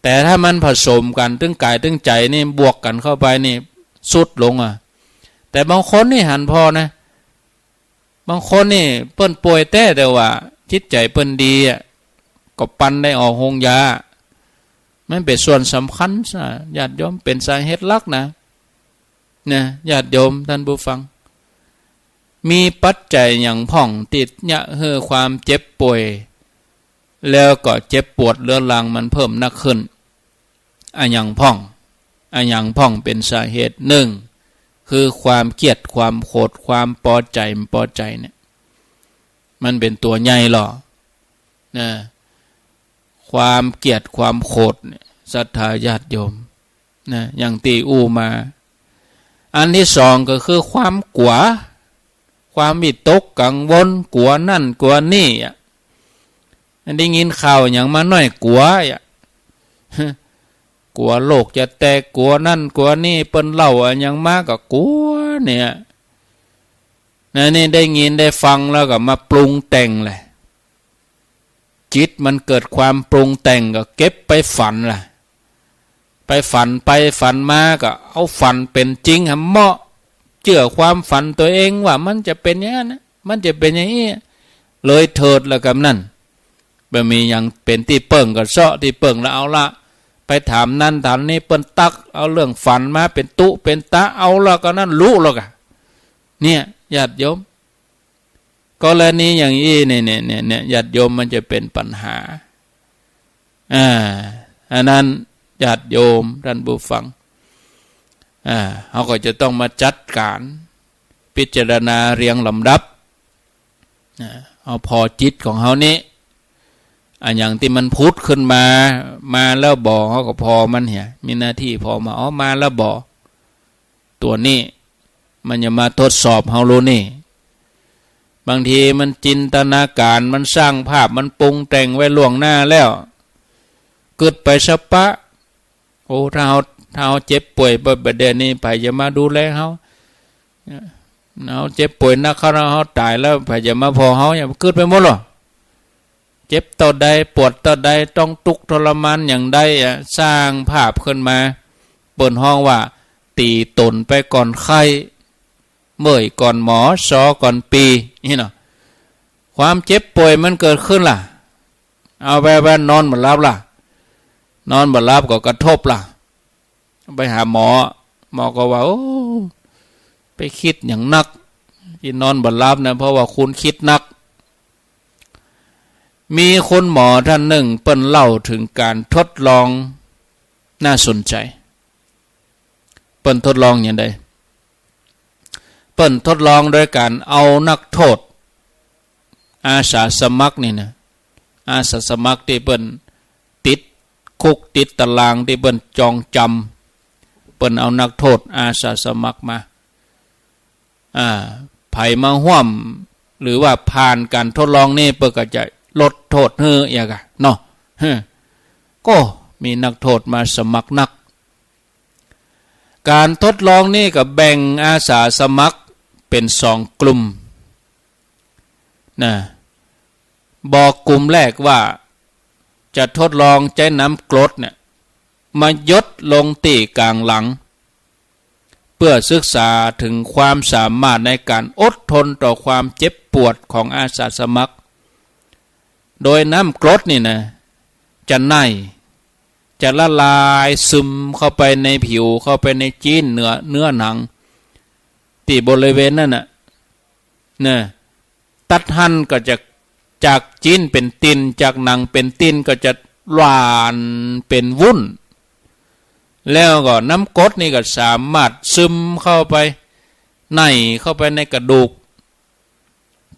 แต่ถ้ามันผสมกั๋น ตึงก๋ายตึงใจ๋นี่ บวกกั๋นเข้าไปนี่ ทรุดลงอะ แต่บางคนนี่หันผ่อนะ บางคนนี่เปิ้นป่วยแต๊ แต่ว่าจิตใจ๋เปิ้นดีอะ ก็ปันได้ออกโฮงยา มันเป๋นส่วนสำคัญซะ ญาติโยม เป๋นสาเหตุหลักนะ นะ ญาติโยมท่านผู้ฟัง มีปัจจัยหยังพ่องตี้จะหื้อความเจ็บป่วย แล้วก็เจ็บปวดเรื้อรังมันเพิ่มนักขึ้น อะหยังพ่อง อะหยังพ่องเป๋นสาเหตุ นึ่ง คือความเกลียดความโขด ความปอใจ๋บ่ปอใจ๋เนี่ย มันเป๋นตั๋วใหญ่หล่อ นะ ความเกลียดความโขดเนี่ย ศรัทธาญาติโยม นะ อย่างตี้อู้มา อันตี้สองก็คือความกั๋ว ความวิตกกังวล กั๋วนั่นกั๋วนี่อะ อันได้ยินข่าวหยังมาน้อยกั๋วอะ กั๋วโลกจะแตก กั๋วนั่นกั๋วนี่ เปิ้นเล่าอะหยังมาก็กั๋วเนี่ย นะ นี่ได้ยินได้ฟังแล้วก็มาปรุงแต่งแหละ จิตมันเกิดความปรุงแต่งก็เก็บไปฝันล่ะ ไปฝันไปฝันมาก็เอาฝันเป๋นจริงหาเหมาะ เจื้อความฝันตั๋วเองว่ามันจะเป๋นอย่างนั้นนะ มันจะเป๋นอย่างอี้ เลยเถิดละกำนั้น บ่มีหยังเป๋นตี้เปิ้งก็เซาะตี้เปิ้งละ เอาละ ไปถามนั้นถามนี้ เปิ้นตั๊กเอาเรื่องฝันมาเป๋นตุ๊เป๋นตา เอาละกำนั้นลุละก่ะ เนี่ย ญาติโยม กรณีอย่างอี้เนี่ย เนี่ย เนี่ย เนี่ย ญาติโยม มันจะเป๋นปัญหา อ่า อันนั้นญาติโยมท่านผู้ฟัง อ่า เฮาก็จะต้องมาจัดก๋านพิจารณาเรียงลำดับ อ่า เอาผ่อจิตของเฮานี่ อะหยังตี้มันผุดขึ้นมา มาแล้วบ่ เฮาก็ผ่อมันเหีย มีหน้าตี้ผ่อมา อ๋อ มาแล้วบ่ ตั๋วนี้ มันจะมาทดสอบเฮาลูกนี่ บางทีมันจินตนาก๋าร มันสร้างภาพ มันปรุงแต่งไว้ล่วงหน้าแล้ว กึ๊ดไปสะปะ โอ้ ถ้าเฮา ถ้าเฮาเจ็บป่วยไปแบบนี้ ใผจะมาดูแลเฮา เฮาเจ็บป่วยนักเข้า เฮาต๋ายแล้ว ใผจะมาผ่อเฮาเนี่ย กึ๊ดไปหมดลอ เจ็บเต้าใด ปวดเต้าใด ต้องตุ๊กทรมานอย่างใดอะ สร้างภาพขึ้นมา เปิ้นฮ้องว่า ตี๋ต๋นไปก่อนใค่ เมื่อยก่อนหมอ ซอก่อนปี๋ นี่เนาะ ความเจ็บป่วยมันเกิดขึ้นล่ะ เอาไป ไปนอนบ่หลับล่ะ นอนบ่หลับก็กระทบล่ะ ไปหาหมอ หมอก็ว่า โอ้ ไปกึ๊ดหยังนัก ตี้นอนบ่หลับนะ เพราะว่าคุณกึ๊ดนัก มีคุณหมอท่านนึ่ง เปิ้นเล่าเถิงก๋านทดลองน่าสนใจ๋ เปิ้นทดลองอย่างใด เปิ้นทดลองโดยก๋านเอานักโทษ อาสาสมัครนี่นะ อาสาสมัครตี้เปิ้นติดคุกติดตาราง ตี้เปิ้นจองจ๋ำ เปิ้นเอานักโทษอาสาสมัครมา อ่า ใผมาฮ่วม หรือว่าผ่านก๋านทดลองนี่ เปิ้นก็จะลดโทษหื้อ อย่างกะเนาะ หื้อ ก็มีนักโทษมาสมัครนัก ก๋านทดลองนี่ก็แบ่งอาสาสมัครเป๋นสองกลุ่ม นะ บอกกลุ่มแรกว่าจะทดลองใจ๊น้ำกรดเนี่ย มาหยดลงตี้ก๋างหลัง เปื้อศึกษาเถิงความสามารถในก๋านอดทนต่อความเจ็บปวดของอาสาสมัคร โดยน้ำกรดนี่นะ จะไหน้ จะละลายซึมเข้าไปในผิว เข้าไปในจิ๊นเนื้อ เนื้อหนัง ตี้บริเวณนั้นน่ะ นะ ตัดหันก็จะ จากจิ๊นเป๋นติ่น จากหนังเป๋นติ่น ก็จะหว่านเป๋นวุ้น แล้วก็น้ำกรดนี่ก็สามารถซึมเข้าไป ไหน้เข้าไปในกระดูก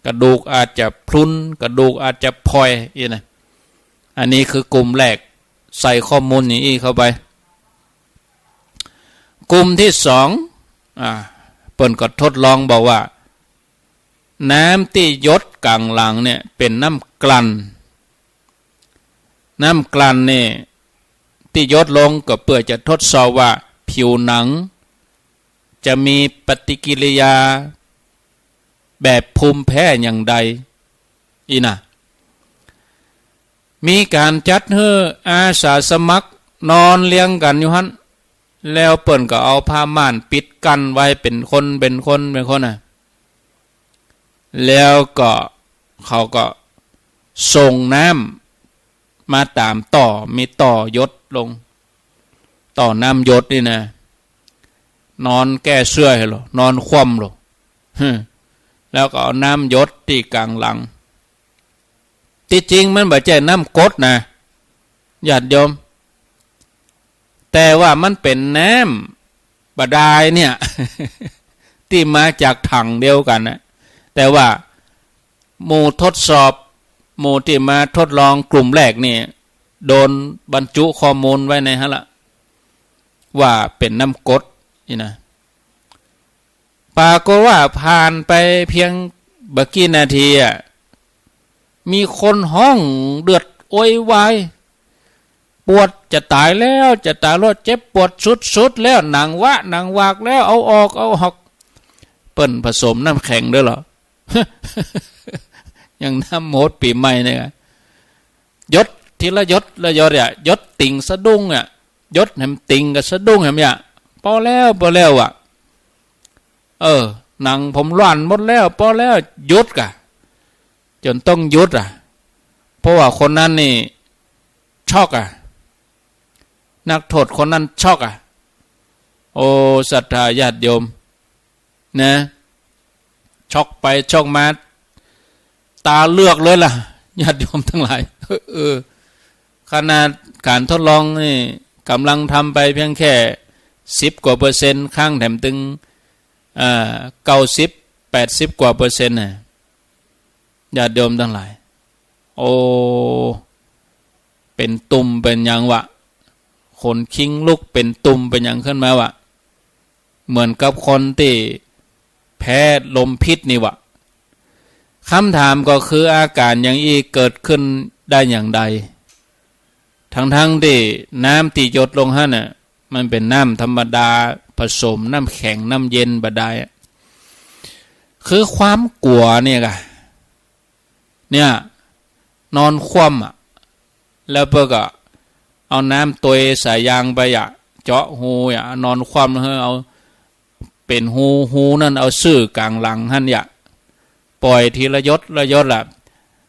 กระดูกอาจจะพรุน กระดูกอาจจะผ่อย อี้นะ อันนี้คือกลุ่มแรก ใส่ข้อมูลอย่างอี้เข้าไป กลุ่มตี้สอง อ่า เปิ้นก็ทดลองบอกว่า น้ำตี้หยดก๋างหลังเนี่ยเป๋นน้ำกลั่น น้ำกลั่นนี่ตี้หยดลงก็เปื้อจะทดสอบว่าผิวหนังจะมีปฏิกิริยาแบบภูมิแพ้อย่างใด อี้นะ มีก๋านจัดหื้ออาสาสมัครนอนเรียงกั๋นอยู่หั้น แล้วเปิ้นก็เอาผ้าม่านปิดกั้นไว้เป๋นคนเป๋นคนเป๋นคนน่ะ แล้วก็เขาก็ส่งน้ำมาต๋ามต่อ มีต่อหยดลง ต่อน้ำหยดนี่นะ นอนแก้เสื้อหื้อลอ นอนคว่ำลอ แล้วก็เอาน้ำหยดตี้ก๋างหลัง ตี้จริงมันบ่ใจ้น้ำกรดนะ ญาติโยม แต่ว่ามันเป๋นน้ำบาดาลเนี่ย ตี้มาจากถังเดียวกั๋นนะ แต่ว่าหมู่ทดสอบ หมู่ตี้มาทดลองกลุ่มแรกนี่ โดนบรรจุข้อมูลไว้ในหั้นละ ว่าเป๋นน้ำกรด อี้นะ ปรากฏว่าผ่านไปเพียงบ่กี่นาทีอะ มีคนฮ้องเดือดโวยวาย ปวดจะต๋ายแล้ว จะต๋ายแล้ว เจ็บปวดสุดๆ แล้ว หนังวะ หนังวากแล้ว เอาออก เอาออก เปิ้นผสมน้ำแข็งด้วยลอ อย่างน้ำหมดปี๋ใหม่เนี่ย หยดทีละหยดละหยดอะ หยดติ่งสะดุ้งอะ หยดแหมติ่งก็สะดุ้งแหมอะ ปอแล้ว ปอแล้วอะ เออ หนังผมหว่านหมดแล้ว ปอแล้ว หยุดก่ะ จ๋นต้องหยุดอะ เพราะว่าคนนั้นนี่ช็อกอะ นักโทษคนนั้นช็อกอะ โอ้ ศรัทธาญาติโยม นะ ช็อกไปช็อกมา ต๋าเหลือกเลยล่ะ ญาติโยมตังหลาย เออ ขนาดก๋านทดลองนี่ก่ำลังทำไปเพียงแค่สิบกว่าเปอร์เซ็นต์ ครั้งแถมตึง อ่า เก้าสิบ แปดสิบกว่าเปอร์เซ็นต์น่ะ ญาติโยมตังหลาย โอ้ เป๋นตุ่มเป๋นหยังวะ ขนคิงลุก เป๋นตุ่มเป๋นหยังขึ้นมาวะ เหมือนกับคนตี้ แพ้ลมพิษนี่วะ กำถามก็คืออาก๋านอย่างอี้เกิดขึ้นได้อย่างใด ตึงๆ ตี้น้ำตี้หยดลงหั้นน่ะ มันเป๋นน้ำธรรมดาผสมน้ำแข็งน้ำเย็นบ่ดายอะ คือความกั๋วเนี่ยก่ะ เนี่ย นอนคว่ำอะ แล้วเปิ้นก็เอาน้ำตวยสายยางไปอะ เจาะฮูอะ นอนคว่ำแล้วเอา เป๋นฮู ฮูนั้นเอาซื่อก๋างหลังหั้นยะ ป่อยทีละหยดละหยดละ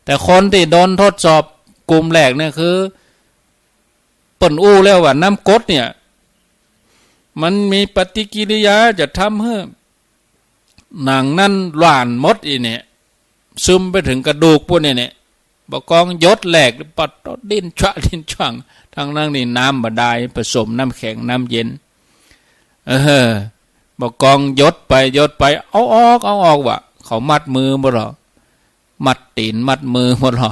แต่คนตี้โดนทดสอบกลุ่มแรกเนี่ยคือ เปิ้นอู้แล้วว่าน้ำกรดเนี่ย มันมีปฏิกิริยาจะทำหื้อหนังนั้นหว่านหมดอี้เนี่ย ซึมไปเถิงกระดูกปู้นเนี่ยเนี่ย บ่ากองหยดแรก ปัดดิ้นชะดิ้นช่าง ตึงๆ ตี้น้ำบ่ดายผสมน้ำแข็งน้ำเย็น เออ บ่ากองหยดไปหยดไป เอาออก เอาออกวะ เขามัดมือบ่ลอ มัดตี๋นมัดมือบ่ลอ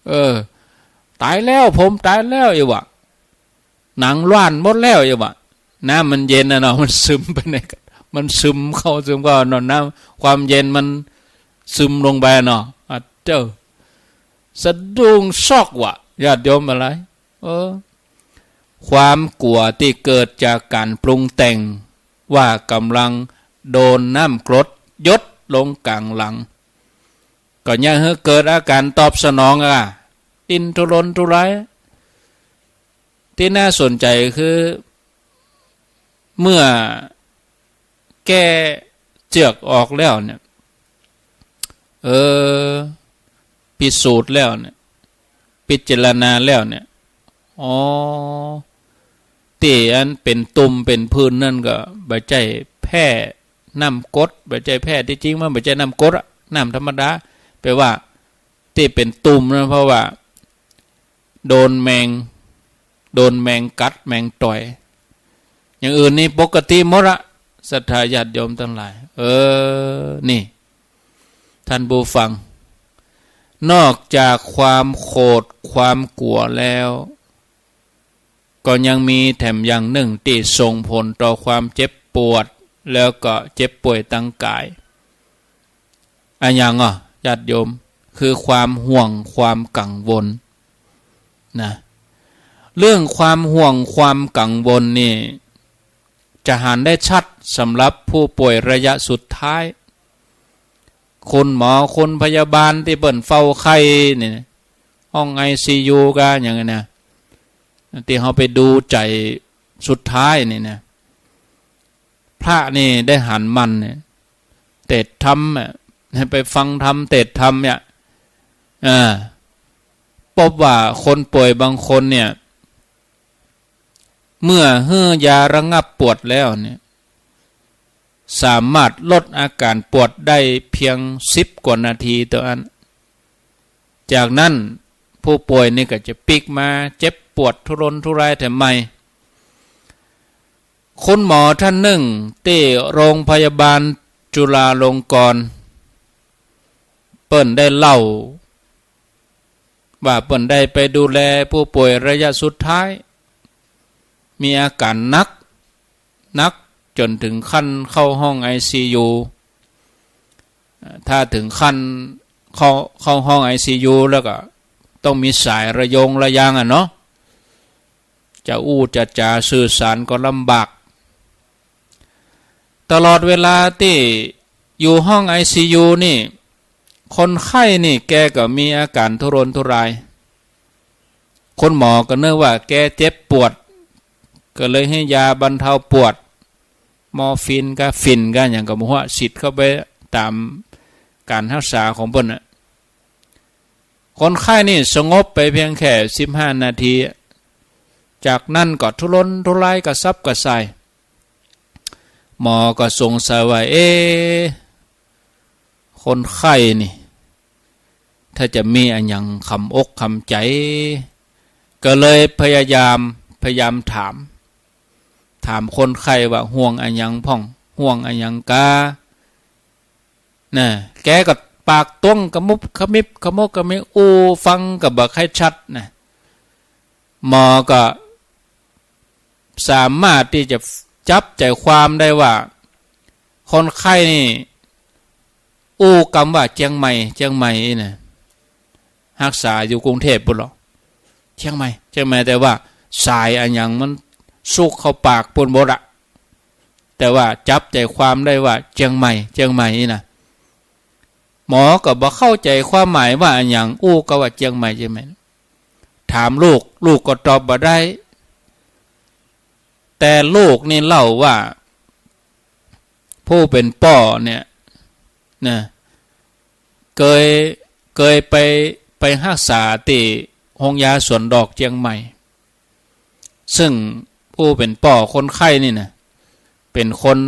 เออ ต๋ายแล้ว ผมต๋ายแล้ว อี้วะ หนังหว่านหมดแล้ว อี้วะ น้ำมันเย็นน่ะเนาะ มันซึมไปใน มันซึมเข้า ซึมเข้าเนาะ น้ำ ความเย็นมันซึมลงไปเนาะ อะเจ้า สะดุ้งช็อกวะ ญาติโยมอะไร เออ ความกั๋วตี้เกิดจากก๋านปรุงแต่ง ว่าก๋ำลังโดนน้ำกรดหยดลงก๋างหลัง ก็ยังหื้อเกิดอาก๋านตอบสนองอะ ดิ้นทุรนทุราย ตี้น่าสนใจ๋คือ เมื่อแก้เจือกออกแล้วเนี่ย เออ พิสูจน์แล้วเนี่ย พิจารณาแล้วเนี่ย อ๋อ ตี้อันเป๋นตุ่มเป๋นผื่นนั่นก็บ่ใจ้แพ้น้ำกรด บ่ใจ้แพ้ ตี้จริงมันบ่ใจ้น้ำกรดอะ น้ำธรรมดา แปลว่าตี้เป๋นตุ่มนะ เพราะว่าโดนแมง โดนแมงกัดแมงต่อย อย่างอื่นนี่ปกติหมดอะ ศรัทธาญาติโยมตังหลาย เออ นี่ ท่านผู้ฟัง นอกจากความโขดความกั๋วแล้ว ก็ยังมีแถมอย่างนึ่งตี้ส่งผลต่อความเจ็บปวด แล้วก็เจ็บป่วยตางก๋าย อะหยังอ่ะ ญาติโยม คือความห่วงความกังวลนะ เรื่องความห่วงความกังวลนี่ จะหันได้ชัดสำหรับผู้ป่วยระยะสุดท้าย คุณหมอคุณพยาบาลตี้เปิ้นเฝ้าไข้นี่นะ ห้องไอซียูกาอย่างนั้นนะ ตี้เฮาไปดูใจ๋สุดท้ายนี่นะ พระนี่ได้หันมันเนี่ย เตสน์ธรรมอะ หื้อไปฟังธรรม เตสน์ธรรมเนี่ย อ่า พบว่าคนป่วยบางคนเนี่ย เมื่อหื้อยาระงับปวดแล้วเนี่ย สามารถลดอาก๋านปวดได้เพียงสิบกว่านาทีเต้าอั้น จากนั้นผู้ป่วยนี่ก็จะปิ๊กมาเจ็บปวดทุรนทุรายแถมใหม่ คุณหมอท่านนึ่งตี้โรงพยาบาลจุฬาลงกรณ์ เปิ้นได้เล่า ว่าเปิ้นได้ไปดูแลผู้ป่วยระยะสุดท้าย มีอาก๋านหนัก หนักจ๋นเถิงขั้นเข้าห้องไอซียู ถ้าเถิงขั้นเข้า เข้าห้องไอซียูแล้วก็ต้องมีสายระยงระยางอะเนาะ จะอู้จะจ๋าสื่อสารก็ลำบาก ตลอดเวลาตี้อยู่ห้องไอซียูนี่ คนไข้นี่แกก็มีอาก๋านทุรนทุราย คุณหมอก็นึกว่าแกเจ็บปวด ก็เลยหื้อยาบรรเทาปวด มอร์ฟีนกา ฝิ่นกา หยังก็บ่ฮู้ ฉีดเข้าไปต๋ามก๋านฮักษาของเปิ้นน่ะ คนไข้นี่สงบไปเพียงแค่สิบห้านาที จากนั้นก็ทุรนทุรายกระสับกระส่าย หมอก็สงสัยว่า เอ๊ะ คนไข้นี่ ถ้าจะมีอะหยังขำอกขำใจ๋ ก็เลยพยายาม พยายามถาม ถามคนไข้ว่าห่วงอะหยังพ่อง ห่วงอะหยังกา น่ะ แกก็ปากต้งขมุบขมิบขมุบขมิบ อู้ฟังก็บ่ใค่ชัดน่ะ หมอก็สามารถตี้จะจับใจ๋ความได้ว่า คนไข้นี่อู้กำว่าเจียงใหม่ เจียงใหม่นี่นะ ฮักษาอยู่กรุงเทพฯปู้นลอ เจียงใหม่ เจียงใหม่ แต่ว่าสายอะหยังมันซุกเข้าปากปู้นหมดอะ แต่ว่าจับใจ๋ความได้ว่าเจียงใหม่ เจียงใหม่นี่นะ หมอก็บ่เข้าใจ๋ความหมายว่าอะหยัง อู้กำว่าเจียงใหม่ เจียงใหม่ ถามลูก ลูกก็ตอบบ่ได้ แต่ลูกนี่เล่าว่า ผู้เป๋นป้อเนี่ยนะ เกย เกยไป ไปฮักษาตี้โฮงยาสวนดอกเจียงใหม่ ซึ่งผู้เป๋นป้อคนไข้นี่นะ เป๋นคน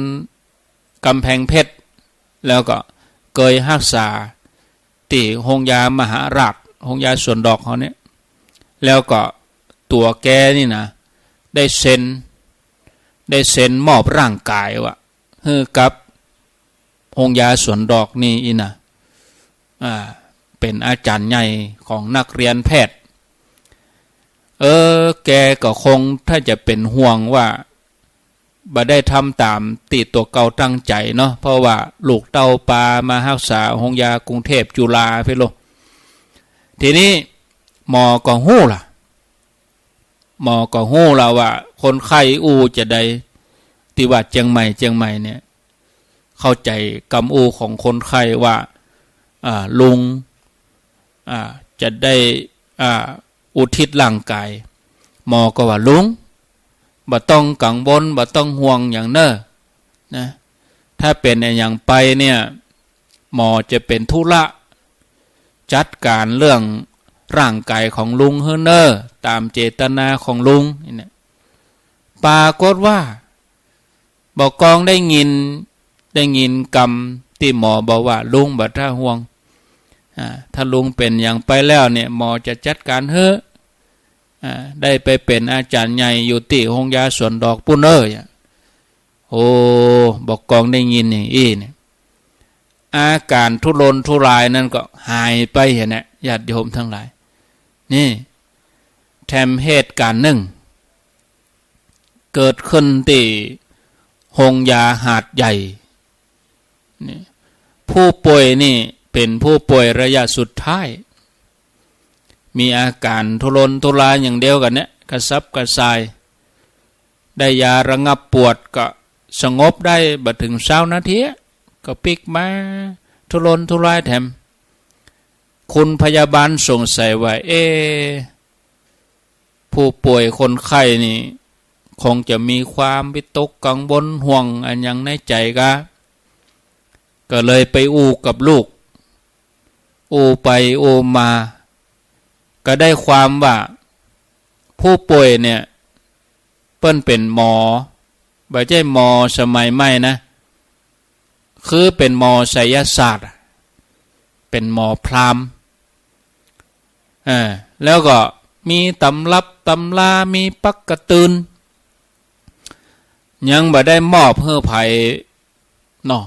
ก๋ำแพงเพชร แล้วก็เกยฮักษาตี้โฮงยามหาราช โฮงยาสวนดอกเฮาเนี่ย แล้วก็ตั๋วแกนี่นะ ได้เซ็น ได้เซ็นมอบร่างก๋ายว่า หื้อกับโฮงยาสวนดอกนี่อี้นะ อ่า เป๋นอาจ๋ารย์ใหญ่ของนักเฮียนแพทย์ เออ แกก็คงถ้าจะเป๋นห่วงว่าบ่ได้ทำต๋ามตี้ตั๋วเก่าตั้งใจ๋เนาะ เพราะว่าลูกเต้าปามาฮักษาโฮงยากรุงเทพฯจุฬาไปโล ทีนี้หมอก็ฮู้ละ หมอก็ฮู้ละว่าคนไข้อู้จาใด ตี้ว่าเจียงใหม่ เจียงใหม่เนี่ย เข้าใจ๋กำอู้ของคนไข้ว่า อ่า ลุง อ่า จะได้ อ่า อุทิศร่างก๋าย หมอก็ว่า ลุง บ่ต้องกังวล บ่ต้องห่วงหยังเน่อ นะ ถ้าเป๋นอะหยังไปเนี่ย หมอจะเป๋นธุระจัดก๋านเรื่องร่างก๋ายของลุงหื้อเน่อ ต๋ามเจตนาของลุง นี่นะ ปรากฏว่า บ่ากองได้ยิน ได้ยินกำตี้หมอบอกว่า ลุงบ่ต้องห่วง อ่า ถ้าลุงเป๋นหยังไปแล้วเนี่ย หมอจะจัดก๋านหื้อ อ่า ได้ไปเป๋นอาจ๋ารย์ใหญ่อยู่ตี้โฮงยาสวนดอกปู้นเน่อ โอ้ บ่ากองได้ยินอย่างอี้เนี่ย อาก๋านทุรนทุรายนั้นก็หายไปหั้นแหละ ญาติโยมตังหลาย นี่ แถมเหตุก๋ารณ์นึ่ง เกิดขึ้นตี้โฮงยาหาดใหญ่ นี่ ผู้ป่วยนี่เป๋นผู้ป่วยระยะสุดท้าย มีอาก๋านทุรนทุรายอย่างเดียวกั๋นเนี่ย กระสับกระส่าย ได้ยาระงับปวดก็สงบได้บ่เถิงซาวนาที ก็ปิ๊กมาทุรนทุรายแถม คุณพยาบาลสงสัยว่า เอ๊ะ ผู้ป่วยคนไข้นี่ คงจะมีความวิตกกังวลห่วงอะหยังในใจ๋ก๊ะ ก็เลยไปอู้กับลูก อู้ไปอู้มา ก็ได้ความว่า ผู้ป่วยเนี่ย เปิ้นเป๋นหมอ บ่ใจ้หมอสมัยใหม่นะ คือเป๋นหมอไสยศาสตร์ เป๋นหมอพราหมณ์ อ่า แล้วก็มีต๋ำรับต๋ำรา มีปักกะตืน ยังบ่ได้มอบหื้อใผเนาะ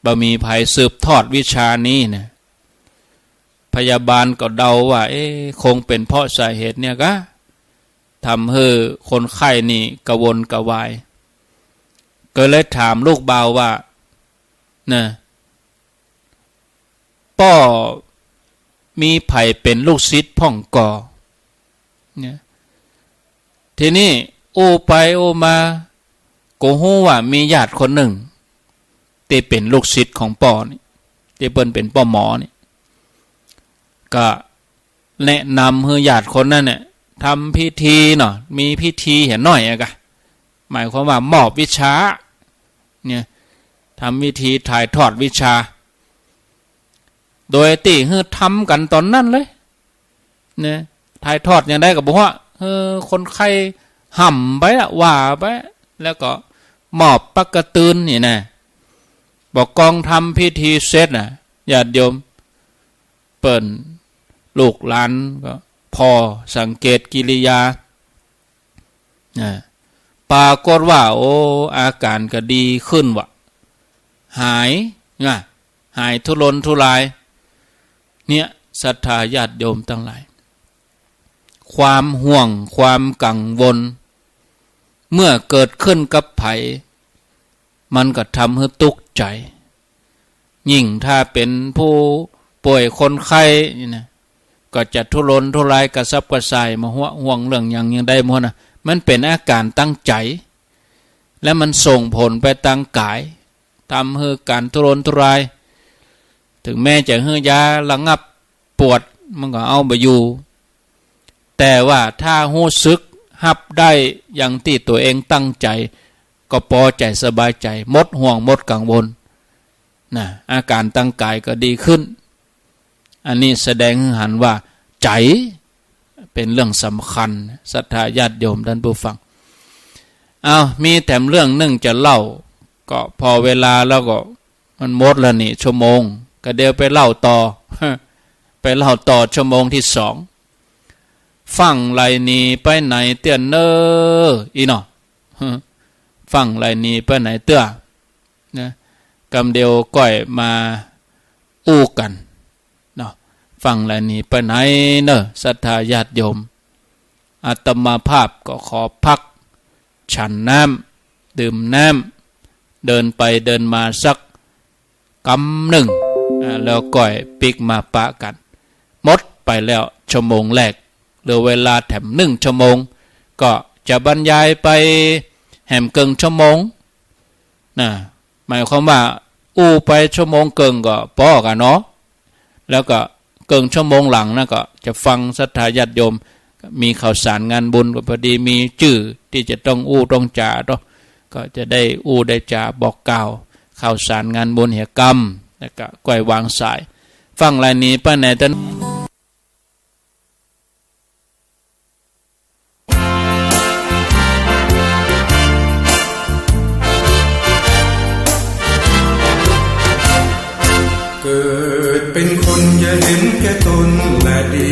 บ่มีใผสืบทอดวิชานี้นะ พยาบาลก็เดาว่า เอ๊ะ คงเป๋นเพราะสาเหตุเนี่ยก๊ะ ทำหื้อคนไข้นี่กระวนกระวาย ก็เลยถามลูกบ่าวว่า นะ ป้อมีใผเป๋นลูกศิษย์พ่องก่อ เนี่ย ทีนี้อู้ไปอู้มา ก็ฮู้ว่ามีญาติคนนึ่ง ตี้เป๋นลูกศิษย์ของป้อนี่ ตี้เปิ้นเป๋นป้อหมอนี่ ก็แนะนำหื้อญาติคนนั้นเนี่ย ทำพิธีเนาะ มีพิธีเหียหน้อยอะก๊ะ หมายความว่ามอบวิชา เนี่ย ทำพิธีถ่ายทอดวิชา โดยตี้หื้อทำกั๋นต๋อนนั้นเลย เนี่ย ถ่ายทอดอย่างใดก็บ่ฮู้ เออ คนไข้ฮ่ำไปละ ว่าไป แล้วก็มอบปักกะตืนนี่นะ บ่ากองทำพิธีเสร็จน่ะ ญาติโยม เปิ้นลูกหลานก็ผ่อสังเกตกิริยา อ่า ปรากฏว่า โอ้ อาก๋านก็ดีขึ้นว่ะ หายนะ หายทุรนทุราย เนี่ย ศรัทธาญาติโยมตังหลาย ความห่วง ความกังวล เมื่อเกิดขึ้นกับใผ มันก็ทำหื้อตุ๊ก ใจ๋ ยิ่งถ้าเป๋นผู้ป่วยคนไข้นี่นะ ก็จะทุรนทุรายกระสับกระส่าย บ่าหัวห่วงเรื่องหยัง หยังได้หมดนะ มันเป๋นอาก๋านตางใจ๋ และมันส่งผลไปตางก๋าย ทำหื้อก๋านทุรนทุราย เถิงแม้จะหื้อยาระงับปวด มันก็เอาบ่อยู่ แต่ว่าถ้าฮู้สึกฮับได้อย่างตี้ตั๋วเองตั้งใจ๋ ก็ปอใจ๋สบายใจ๋ หมดห่วงหมดกังวล นะ อาก๋านตางก๋ายก็ดีขึ้น อันนี้แสดงหื้อหันว่าใจ๋เป๋นเรื่องสำคัญ ศรัทธาญาติโยมต้านผู้ฟัง เอา มีแถมเรื่องนึ่งจะเล่า ก็ผ่อเวลาแล้วก็มันหมดแล้วนี่ ชั่วโมง ก็เดี๋ยวไปเล่าต่อ ไปเล่าต่อชั่วโมงตี้สอง ฟั่งไหล่หนีไปไหนเตื้อเน่อ อี้เนาะ ฟั่งไหล่หนีไปไหนเตื้อ นะ กำเดียวก้อยมาอู้กั๋นเนาะ ฟั่งไหล่หนีไปไหนเน่อ ศรัทธาญาติโยม อาตมาภาพก็ขอพักฉันน้ำ ดื่มน้ำ เดินไปเดินมาสักกำนึ่ง อ่า แล้วก้อยปิ๊กมาปะกั๋น หมดไปแล้วชั่วโมงแรก เหลือเวลาแถมนึ่งชั่วโมง ก็จะบรรยายไปแหมเกิ่งชั่วโมง นะ หมายความว่าอู้ไปชั่วโมงเกิ่งก็ปอกั๋นเนาะ แล้วก็เกิ่งชั่วโมงหลังนะ ก็จะฟังศรัทธาญาติโยม มีข่าวสารงานบุญ ก็พอดีมีจื้อตี้จะต้องอู้ต้องจ๋าเนาะ ก็จะได้อู้ได้จ๋าบอกกล่าวข่าวสารงานบุญเหียกำ แล้วก็ก้อยวางสาย ฟั่งไหล่หนีไปไหนเตื้อ เกิดเป็นคนอย่าเห็นแก่ตนและดี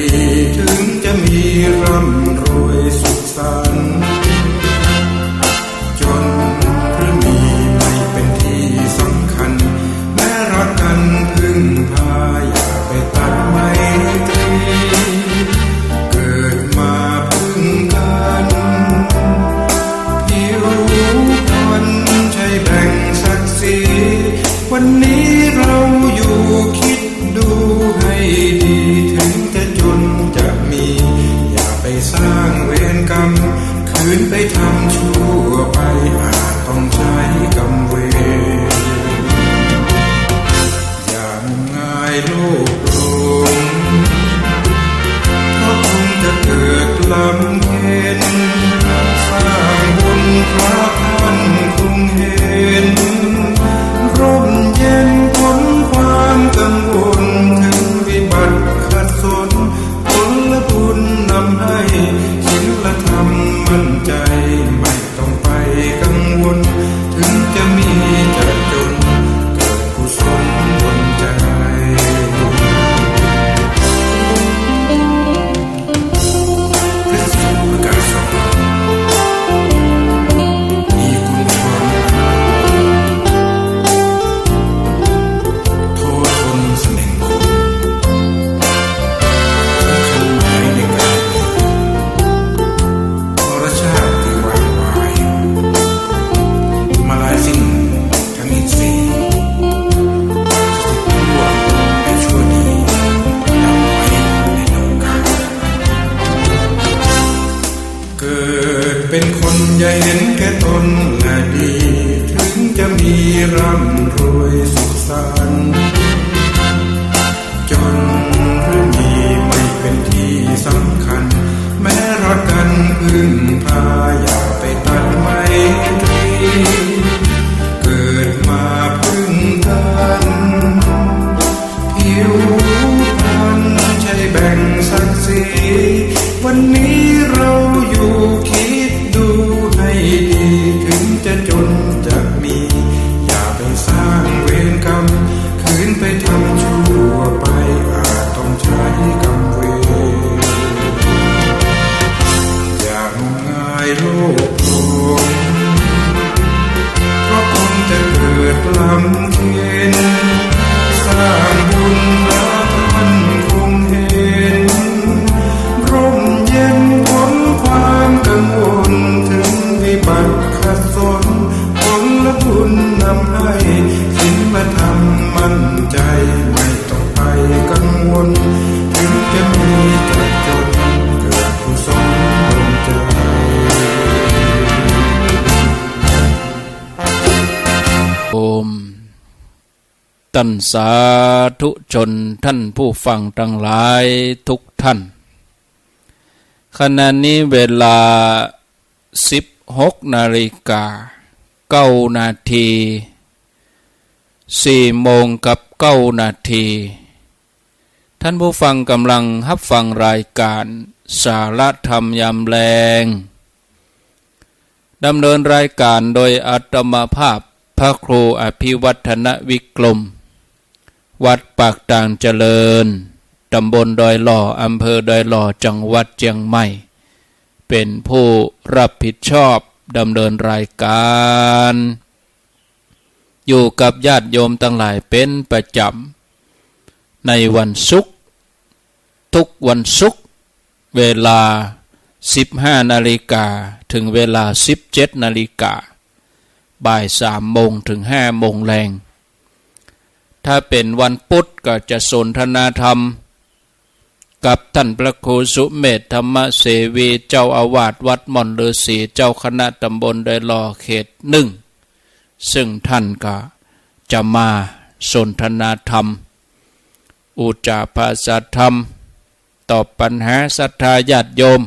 ถึงจะมีร่ำรวยสุขสันต์ จนหรือมีไม่เป็นที่สำคัญ แม้รักกันพึ่งพาอย่าไปตัดไมตรี เกิดมาพึ่งกัน ผิวพรรณใช่แบ่งศักดิ์ศรี วันนี้เราอยู่คิดดูให้ดี ถึงจะจนจะมี อย่าไปสร้างเวรกรรม คืนไปทำชั่วไป อาจต้องใช้กรรมเวร อย่าง งายโลกหลง เพราะคงจะเกิดลำเค็ญ สร้างบุญพระท่านคงเห็น ร่มเย็นพ้นความกังวล ถึงวิบัติขัดสน ผลบุญนำให้ศีลธรรมมั่นใจ ไม่ ต้องไปกังวล ถึงจะมีจะจน เกิดกุศลดลใจ ต้านสาธุชน ต้านผู้ฟังตังหลายกู้ต้าน ขณะนี้เวลา สิบหกนาฬิกา เก้านาที สี่โมงกับเก้านาที ต้านผู้ฟังก่ำลังฮับฟังรายก๋านสาระธรรมยามแลง ดำเนินรายก๋านโดยอาตมาภาพพระครูอภิวัฒนวิกรม วัดปากตางเจริญ ตำบลดอยหล่อ อำเภอดอยหล่อ จังหวัดเจียงใหม่ เป๋นผู้ฮับผิดชอบดำเนินรายก๋าน อยู่กับญาติโยมตังหลายเป๋นประจ๋ำ ในวันศุกร์ กู้วันศุกร์ เวลา สิบห้านาฬิกา เถิงเวลา สิบเจ็ดนาฬิกา บ่ายสามโมงเถิงห้าโมงแลง ถ้าเป๋นวันปุธก็จะสนทนาธรรม กับต้านพระครูสุเมธ ธรรมเสวี เจ้าอาวาสวัดม่อนฤๅษี เจ้าคณะตำบลดอยหล่อเขตหนึ่ง ซึ่งต้านก็จะมาสนทนาธรรม อู้จ๋าปาศาธรรม ตอบปัญหาศรัทธาญาติโยม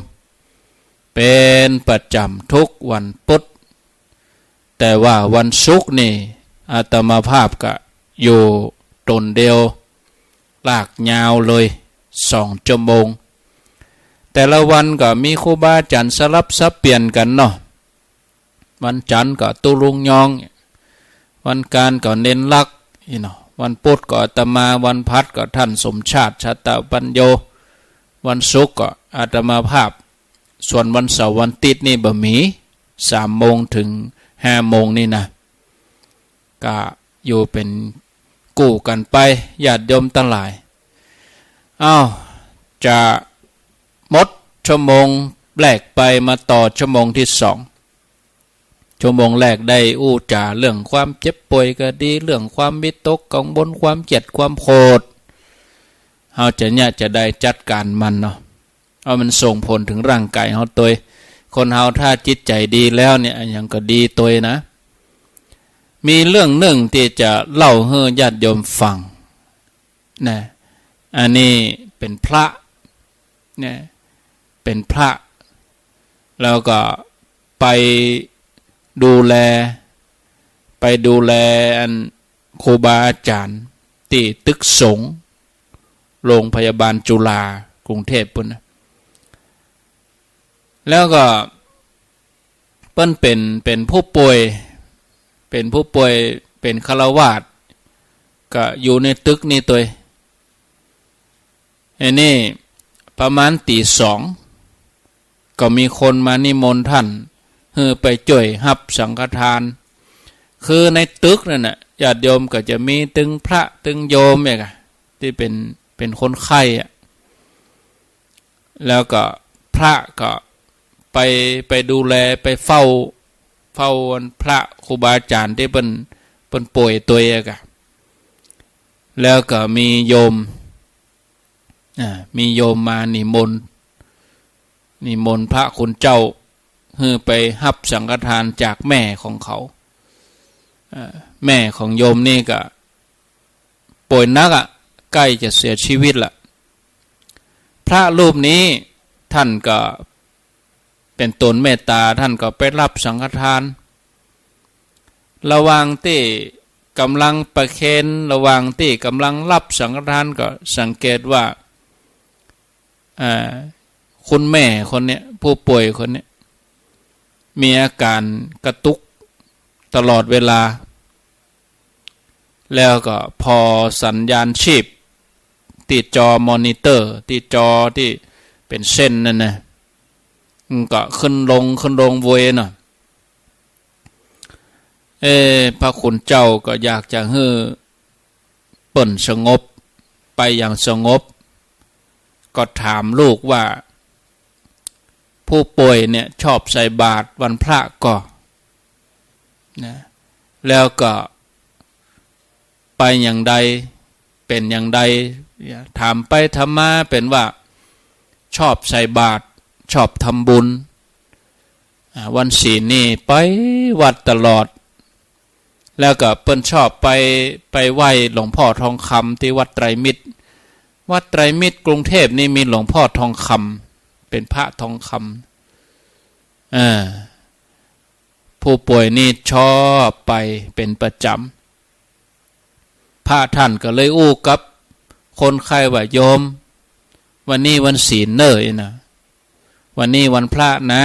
เป๋นประจ๋ำกู้วันปุธ แต่ว่าวันศุกร์นี่ อาตมาภาพก็อยู่ต๋นเดียว ลากยาวเลย สองจั่วโมง แต่ละวันก็มีครูบาอาจ๋ารย์สลับสับเปลี่ยนกั๋นเนาะ วันจันทร์ก็ตุ๊ลุงยอง วันอังคารก็เณรลักษณ์ อี้เนาะ วันปุธก็อาตมา วันพฤหัสก็ต้านสมชาติ ชาตปัญโญ วันศุกร์ก็อาตมาภาพ ส่วนวันเสาร์วันอาทิตย์นี่บ่มี สามโมงเถิงห้าโมงนี่นะ ก็อยู่เป๋นกู้กั๋นไป ญาติโยมตังหลาย อ้าว จะหมดจั่วโมงแรกไป มาต่อจั่วโมงตี้สอง จั่วโมงแรกได้อู้จ๋าเรื่องความเจ็บป่วยก็ดี เรื่องความวิตกกังวล ความเกลียด ความโขด เฮาจะเยียะจะได้จัดก๋านมันเนาะ เอามันส่งผลเถิงร่างก๋ายเฮาตวย คนเฮาถ้าจิตใจ๋ดีแล้วเนี่ย อะหยังก็ดีตวยนะ มีเรื่องนึ่งตี้จะเล่าหื้อญาติโยมฟังนะ อันนี้เป๋นพระนะ เป๋นพระ แล้วก็ไปดูแล ไปดูแลอันครูบาอาจ๋ารย์ตี้ตึกสงฆ์ โรงพยาบาลจุฬา กรุงเทพฯปู๊นนะ แล้วก็เปิ้นเป๋น เป๋นผู้ป่วย เป๋นผู้ป่วย เป๋นฆราวาส ก็อยู่ในตึกนี้ตวย อันนี้ประมาณตี๋สอง ก็มีคนมานิมนต์ต้าน หื้อไปจ้วยฮับสังฆทาน คือในตึกนั่นน่ะ ญาติโยมก็จะมีตึงพระตึงโยมเนี่ยอะ ตี้เป๋น เป๋นคนไข้อะ แล้วก็พระก็ไป ไปดูแล ไปเฝ้า เฝ้าพระครูบาอาจ๋ารย์ตี้เปิ้น เปิ้นป่วยตวยอะกะ แล้วก็มีโยม อ่า มีโยมมานิมนต์ นิมนต์พระคุณเจ้า หื้อไปฮับสังฆทานจากแม่ของเขา อ่า แม่ของโยมนี่ก็ป่วยหนักอะ ใก้จะเสียชีวิตละ พระรูปนี้ต้านก็เป๋นตนเมตต๋า ต้านก็ไปฮับสังฆทาน ระหว่างตี้ก่ำลังประเคน ระหว่างตี้ก่ำลังฮับสังฆทานก็สังเกตว่า อ่า คุณแม่คนเนี้ย ผู้ป่วยคนเนี้ย มีอาก๋ารกระตุกตลอดเวลา แล้วก็ผ่อสัญญาณชีพตี้จอมอนิเตอร์ ตี้จอตี้เป๋นเส้นนั่นนะ มันก็ขึ้นลง ขึ้นลงเวยเนาะ เอ๊ะ พระคุณเจ้าก็อยากจะหื้อเปิ้นสงบ ไปอย่างสงบ ก็ถามลูกว่า ผู้ป่วยเนี่ยชอบใส่บาตรวันพระก่อ นะ แล้วก็ไปอย่างใด เป๋นอย่างใด ถามไปถามมาเป๋นว่าชอบใส่บาตร ชอบทำบุญ อ่า วันศีลนี่ไปวัดตลอด แล้วก็เปิ้นชอบไป ไปไหว้หลวงพ่อทองคำตี้วัดไตรมิตร วัดไตรมิตรกรุงเทพฯนี่มีหลวงพ่อทองคำ เป๋นพระทองคำ เออ ผู้ป่วยนี่ชอบไปเป๋นประจ๋ำ พระท่านก็เลยอู้กับคนไข้ว่า โยม วันนี้วันศีลเน่อ นะ วันนี้วันพระนะ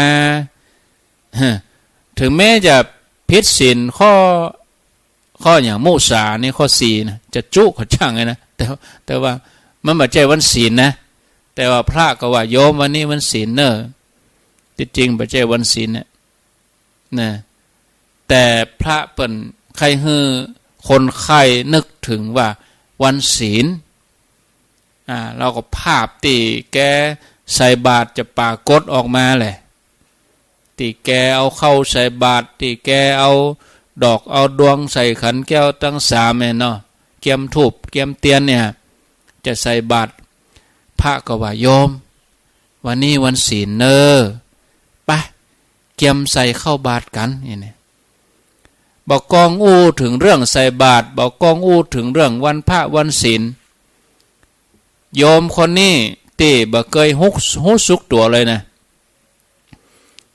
ถึงแม้จะผิดศีลข้อ ข้อหยัง มุสานี่ข้อสี่นะ จะจุ๊ขอจ้างเลยนะ แต่ แต่ว่ามันบ่ใจ้วันศีลนะ แต่ว่าพระก็ว่า โยม วันนี้วันศีลเน่อ ตี้จริงบ่ใจ้วันศีลเนี่ย นะ แต่พระเปิ้นใค่หื้อคนไข้นึกถึงว่าวันศีล อ่า แล้วก็ภาพตี้แกใส่บาตรจะปรากฏออกมาแหละ ตี้แกเอาข้าวใส่บาตร ตี้แกเอาดอกเอาดวงใส่ขันแก้วตังสามเนี่ยเนาะ เกียมธูปเกียมเตียนเนี่ย จะใส่บาตร พระก็ว่า โยม วันนี้วันศีลเน่อ ไป เกียมใส่ข้าวบาตรกั๋น นี่นะ บ่ก้องอู้เถิงเรื่องใส่บาตร บ่ก้องอู้เถิงเรื่องวันพระวันศีล โยมคนนี้ตี้บ่เกยฮู้ ฮู้สึกตั๋วเลยนะ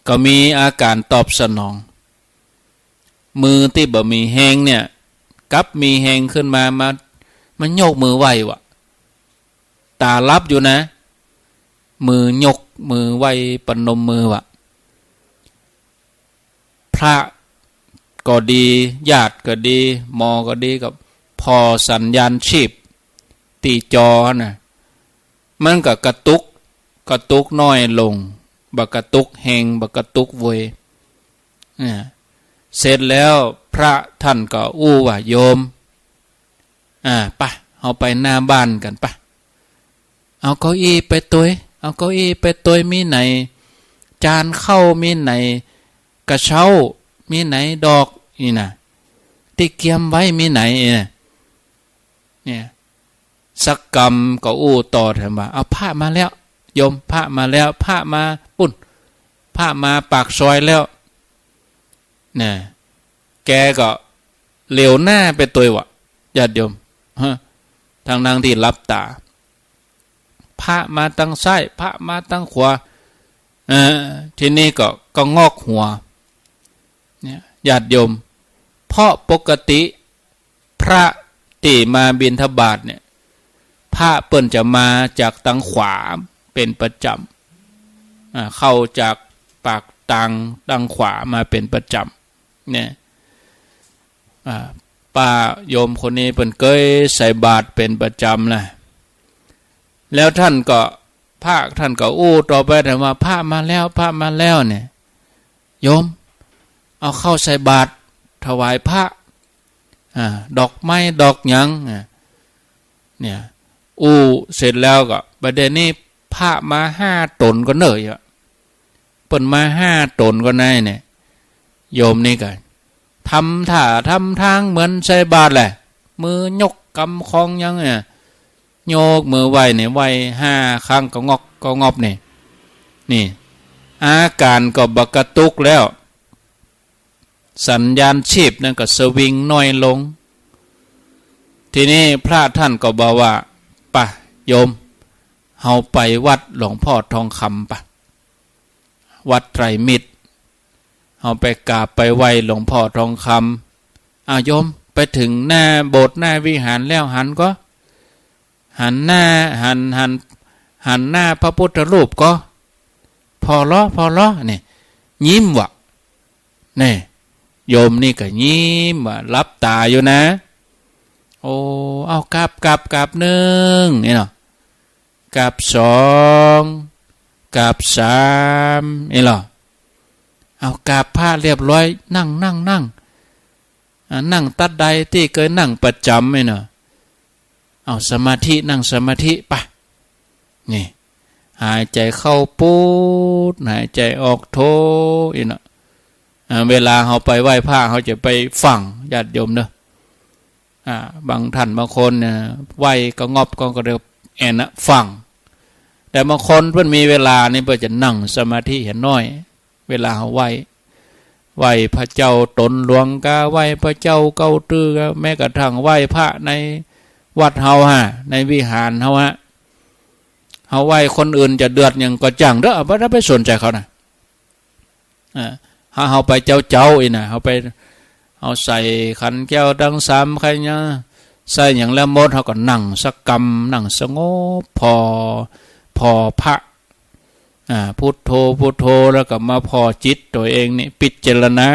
ก็มีอาก๋านตอบสนอง มือตี้บ่มีแฮงเนี่ย กลับมีแฮงขึ้นมา มา มายกมือไหว้วะ ต๋าหลับอยู่นะ มือยก มือไหว้ ประนมมือวะ พระก็ดี ญาติก็ดี หมอก็ดี ก็ผ่อสัญญาณชีพตี้จอนะ มันก็กระตุก กระตุกน้อยลง บ่กระตุกแฮง บ่กระตุกเวย เนี่ย เสร็จแล้วพระท่านก็อู้ว่า โยม อ่า ไป เฮาไปหน้าบ้านกั๋นไป เอาเก้าอี้ไปตวย เอาเก้าอี้ไปตวย มีไหน จานข้าว มีไหน กระเช้า มีไหน ดอก นี่นะ ตี้เกียมไว้ มีไหน เนี่ย เนี่ย สักกำก็อู้ต่อแถมว่า เอาพระมาแล้ว โยม พระมาแล้ว พระมาปุ้น พระมาปากซอยแล้ว นะ แกก็เหลียวหน้าไปตวยว่ะ ญาติโยม ฮะ ทั้งๆ ตี้หลับต๋า พระมาตังซ้าย พระมาตังขวา เออ ทีนี้ก็ ก็งอกหัว เนี่ย ญาติโยม เพราะปกติ พระตี้มาบิณฑบาตเนี่ย พระเปิ้นจะมาจากตังขวาเป๋นประจ๋ำ อ่า เข้าจากปากตางตังขวามาเป๋นประจ๋ำ เนี่ย อ่า ป้าโยมคนนี้เปิ้นเกยใส่บาตรเป๋นประจ๋ำนะ แล้วท่านก็ พระท่านก็อู้ต่อไปแถมว่า พระมาแล้ว พระมาแล้ว เนี่ย โยม เอาข้าวใส่บาตรถวายพระ อ่า ดอกไม้ดอกหยัง อ่า เนี่ย อู้เสร็จแล้วก็ บ่าเดี่ยวนี้พระมาห้าต๋นก่อเน่อ เปิ้นมาห้าต๋นก่อในเนี่ย โยมนี่ก็ทำท่าทำตางเหมือนใส่บาตรแหละ มือยกกำคองหยังเนี่ย ยกมือไหว้เนี่ย ไหว้ห้าครั้ง กะงอกกะงอบเนี่ย นี่ อาก๋านก็บ่กระตุกแล้ว สัญญาณชีพนั้นก็สวิงน้อยลง ทีนี้พระท่านก็บอกว่า ปะ โยม เฮาไปวัดหลวงพ่อทองคำปะ วัดไตรมิตร เฮาไปกราบไปไหว้หลวงพ่อทองคำ อ้าว โยม ไปเถิงหน้าโบสถ์หน้าวิหารแล้วหันก่อ หันหน้า หัน หัน หันหน้าพระพุทธรูปก่อ ผ่อลอ ผ่อลอ เนี่ย ยิ้มว่ะ เนี่ย โยมนี่ก็ยิ้มว่ะ หลับต๋าอยู่นะ โอ้ เอา กราบ กราบ กราบหนึ่ง นี่เนาะ กราบสอง กราบสาม นี่เนาะ เอา กราบพระเรียบร้อย นั่ง นั่ง นั่ง อ่า นั่งตั๊ดใดตี้เกยนั่งประจ๋ำ นี่เนาะ เอา สมาธิ นั่งสมาธิปะ นี่ หายใจ๋เข้าปู๊ด หายใจ๋ออกโธ นี่เนาะ อ่า เวลาเฮาไปไหว้พระ เฮาจะไปฟั่ง ญาติโยมเนาะ อ่า บางท่านบางคนเนี่ย ไหว้กะงอบกะงอบ ก็เรียกแอ่นนะ ฟั่ง แต่บางคนเปิ้นมีเวลานี่ เปิ้นจะนั่งสมาธิเหียน้อย เวลาเฮาไหว้ ไหว้พระเจ้าต๋นหลวงกา ไหว้พระเจ้าเก๊าตื้อกา แม้กระทั่งไหว้พระในวัดเฮาฮะ ในวิหารเฮาฮะ เฮาไหว้คนอื่นจะเดือดหยังก็จ้างเต๊อะ บ่ได้ไปสนใจ๋เขานะ อ่า เฮา เฮาไปเจ๊าๆ อี้นะ เฮาไป เฮาใส่ขันแก้วตังสาม ใค่เยียะ ใส่หยังแล้วหมด เฮาก็นั่งสักกำ นั่งสงบ ผ่อ ผ่อพระ อ่า พุทโธ พุทโธ แล้วก็มาผ่อจิตตั๋วเองนี่ พิจารณา